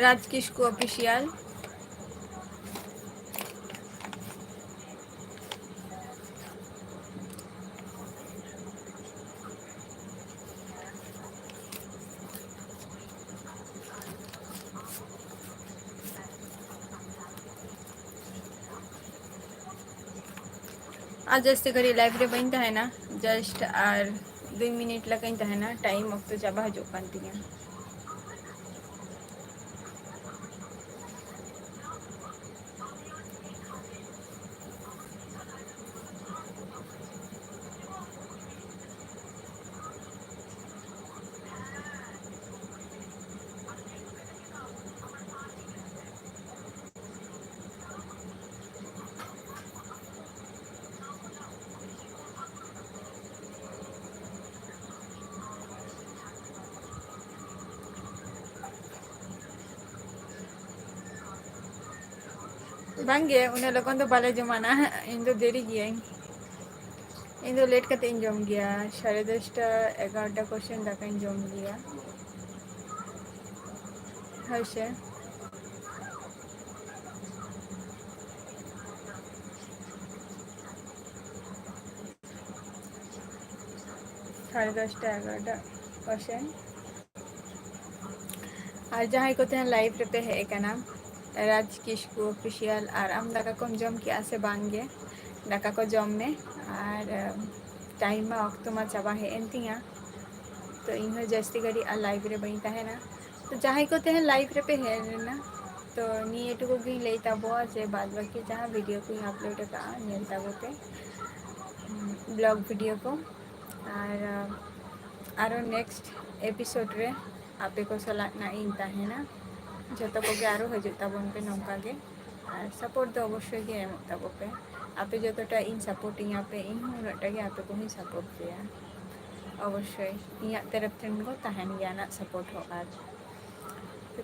ᱨᱟᱡᱽ ᱠᱤᱥᱠᱩ Official᱾ ᱟᱨ ᱡᱟᱹᱥᱛᱤ ᱜᱷᱟᱹᱲᱤᱡ live ᱨᱮ ᱵᱟᱹᱧ ᱛᱟᱦᱮᱱᱟ, just ᱟᱨ ᱫᱩᱭ ᱢᱤᱱᱤᱴ ᱞᱮᱠᱟᱧ ᱛᱟᱦᱮᱱᱟ, time ᱚᱠᱛᱚ ᱪᱟᱵᱟ ᱦᱤᱡᱩᱜ ᱠᱟᱱ ᱛᱤᱧᱟ᱾ ᱵᱟᱝᱜᱮ, ᱩᱱᱟᱹᱜ ᱞᱚᱜᱚᱱ ᱫᱚ ᱵᱟᱞᱮ ᱡᱚᱢᱟ ᱱᱟᱦᱟᱜ᱾ ᱤᱧ ᱫᱚ ᱫᱮᱨᱤ ᱜᱤᱭᱟᱹᱧ᱾ ᱤᱧ ᱫᱚ ᱞᱮᱴ ᱠᱟᱛᱮ ᱤᱧ ᱡᱚᱢ ᱜᱮᱭᱟ, ᱥᱟᱲᱮ ᱫᱚᱥᱴᱟ ᱮᱜᱟᱨᱚᱴᱟ ᱠᱚ ᱥᱮᱱ ᱫᱟᱠᱟᱧ ᱡᱚᱢ ᱜᱮᱭᱟ᱾ ᱦᱳᱭ ᱥᱮ᱾ ᱥᱟᱲᱮ ᱫᱚᱥᱴᱟ ᱮᱜᱟᱨᱚᱴᱟ ᱠᱚ ᱥᱮᱱ᱾ ᱟᱨ ᱡᱟᱦᱟᱸᱭ ᱠᱚ ᱛᱮᱦᱮᱧ ᱞᱟᱭᱤᱵᱷ ᱨᱮᱯᱮ ᱦᱮᱡ ᱟᱠᱟᱱᱟ, ᱨᱟᱡᱽ ᱠᱤᱥᱠᱩ ᱚᱯᱷᱤᱥᱤᱭᱟᱞ, ᱟᱨ ᱟᱢ ᱫᱟᱠᱟ ᱠᱚᱢ ᱡᱚᱢ ᱠᱮᱜᱼᱟ ᱥᱮ ᱵᱟᱝ ᱜᱮ? ᱫᱟᱠᱟ ᱠᱚ ᱡᱚᱢ ᱢᱮ᱾ ᱟᱨ ᱴᱟᱭᱤᱢ ᱢᱟ, ᱚᱠᱛᱚ ᱢᱟ ᱪᱟᱵᱟ ᱦᱮᱡ ᱮᱱ ᱛᱤᱧᱟ, ᱛᱚ ᱤᱧ ᱦᱚᱸ ᱡᱟᱹᱥᱛᱤ ᱜᱷᱟᱹᱲᱤᱡ ᱟᱨ ᱞᱟᱭᱤᱵᱷ ᱨᱮ ᱵᱟᱹᱧ ᱛᱟᱦᱮᱱᱟ᱾ ᱛᱚ ᱡᱟᱦᱟᱸᱭ ᱠᱚ ᱛᱮᱦᱮᱧ ᱞᱟᱭᱤᱵᱷ ᱨᱮᱯᱮ ᱦᱮᱡ ᱞᱮᱱᱟ, ᱛᱚ ᱱᱤᱭᱟᱹ ᱴᱩᱠᱩ ᱜᱤᱧ ᱞᱟᱹᱭ ᱛᱟᱵᱚᱣᱟ ᱡᱮ ᱵᱟᱫ ᱵᱟᱹᱠᱤ ᱡᱟᱦᱟᱸ ᱵᱷᱤᱰᱤᱭᱳ ᱠᱚᱧ ᱟᱯᱞᱳᱰ ᱟᱠᱟᱫᱼᱟ, ᱧᱮᱞ ᱛᱟᱵᱚ ᱯᱮ, ᱵᱞᱚᱜ ᱵᱷᱤᱰᱤᱭᱳ ᱠᱚ᱾ ᱟᱨ ᱟᱨᱚ ᱱᱮᱠᱥᱴ ᱮᱯᱤᱥᱳᱰ ᱨᱮ ᱟᱯᱮ ᱠᱚ ᱥᱟᱞᱟᱜ ᱱᱟᱜ ᱤᱧ ᱛᱟᱦᱮᱱᱟ᱾ ᱡᱚᱛᱚ ᱠᱚᱜᱮ ᱟᱨᱚ ᱦᱤᱡᱩᱜ ᱛᱟᱵᱚᱱ ᱯᱮ ᱱᱚᱝᱠᱟ ᱜᱮ, ᱟᱨ ᱥᱟᱯᱳᱨᱴ ᱫᱚ ᱚᱵᱚᱥᱥᱳᱭ ᱜᱮ ᱮᱢᱚᱜ ᱛᱟᱵᱚ ᱯᱮ᱾ ᱟᱯᱮ ᱡᱚᱛᱚᱴᱟ ᱤᱧ ᱥᱟᱯᱳᱨᱴ ᱤᱧᱟ ᱯᱮ, ᱤᱧ ᱦᱚᱸ ᱩᱱᱟᱹᱜ ᱴᱟ ᱜᱮ ᱟᱯᱮ ᱠᱚᱦᱚᱸᱧ ᱥᱟᱯᱳᱨᱴ ᱯᱮᱭᱟ᱾ ᱚᱵᱚᱥᱥᱳᱭ ᱤᱧᱟᱹᱜ ᱛᱚᱨᱚᱯ ᱴᱷᱮᱱ ᱠᱚ ᱛᱟᱦᱮᱱ ᱜᱮᱭᱟ ᱱᱟᱜ ᱥᱟᱯᱳᱨᱴ ᱦᱚᱸ᱾ ᱟᱨ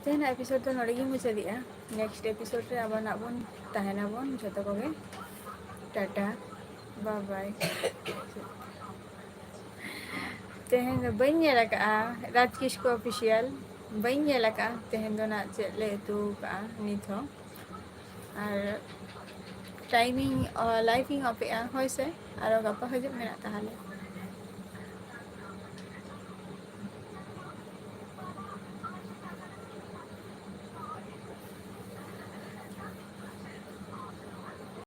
ᱛᱮᱦᱮᱧᱟᱜ ᱮᱯᱤᱥᱳᱰ ᱫᱚ ᱱᱚᱰᱮ ᱜᱤᱧ ᱢᱩᱪᱟᱹᱫᱮᱜᱼᱟ᱾ ᱱᱮᱠᱥᱴ ᱮᱯᱤᱥᱳᱰ ᱨᱮ ᱟᱵᱟᱨ ᱱᱟᱜ ᱵᱚᱱ ᱛᱟᱦᱮᱱᱟᱵᱚᱱ ᱡᱚᱛᱚ ᱠᱚᱜᱮ᱾ ᱴᱟᱴᱟ, ᱵᱟᱭ ᱵᱟᱭ᱾ ᱛᱮᱦᱮᱧ ᱫᱚ ᱵᱟᱹᱧ ᱧᱮᱞ ᱟᱠᱟᱫᱼᱟ ᱨᱟᱡᱽ ᱠᱤᱥᱠᱩ ᱚᱯᱷᱤᱥᱤᱭᱟᱞ, ᱵᱟᱹᱧ ᱧᱮᱞ ᱟᱠᱟᱫᱼᱟ ᱛᱮᱦᱮᱧ ᱫᱚ ᱱᱟᱜ ᱪᱮᱫ ᱞᱮ ᱩᱛᱩ ᱟᱠᱟᱫᱼᱟ ᱱᱤᱛ ᱦᱚᱸ᱾ ᱟᱨ ᱴᱟᱭᱤᱢᱤᱝ, ᱞᱟᱭᱤᱵᱷ ᱤᱧ ᱚᱯᱷᱮᱜᱼᱟ, ᱦᱳᱭ ᱥᱮ, ᱟᱨᱚ ᱜᱟᱯᱟ ᱦᱤᱡᱩᱜ ᱢᱮᱱᱟᱜ ᱛᱟᱦᱚᱞᱮ᱾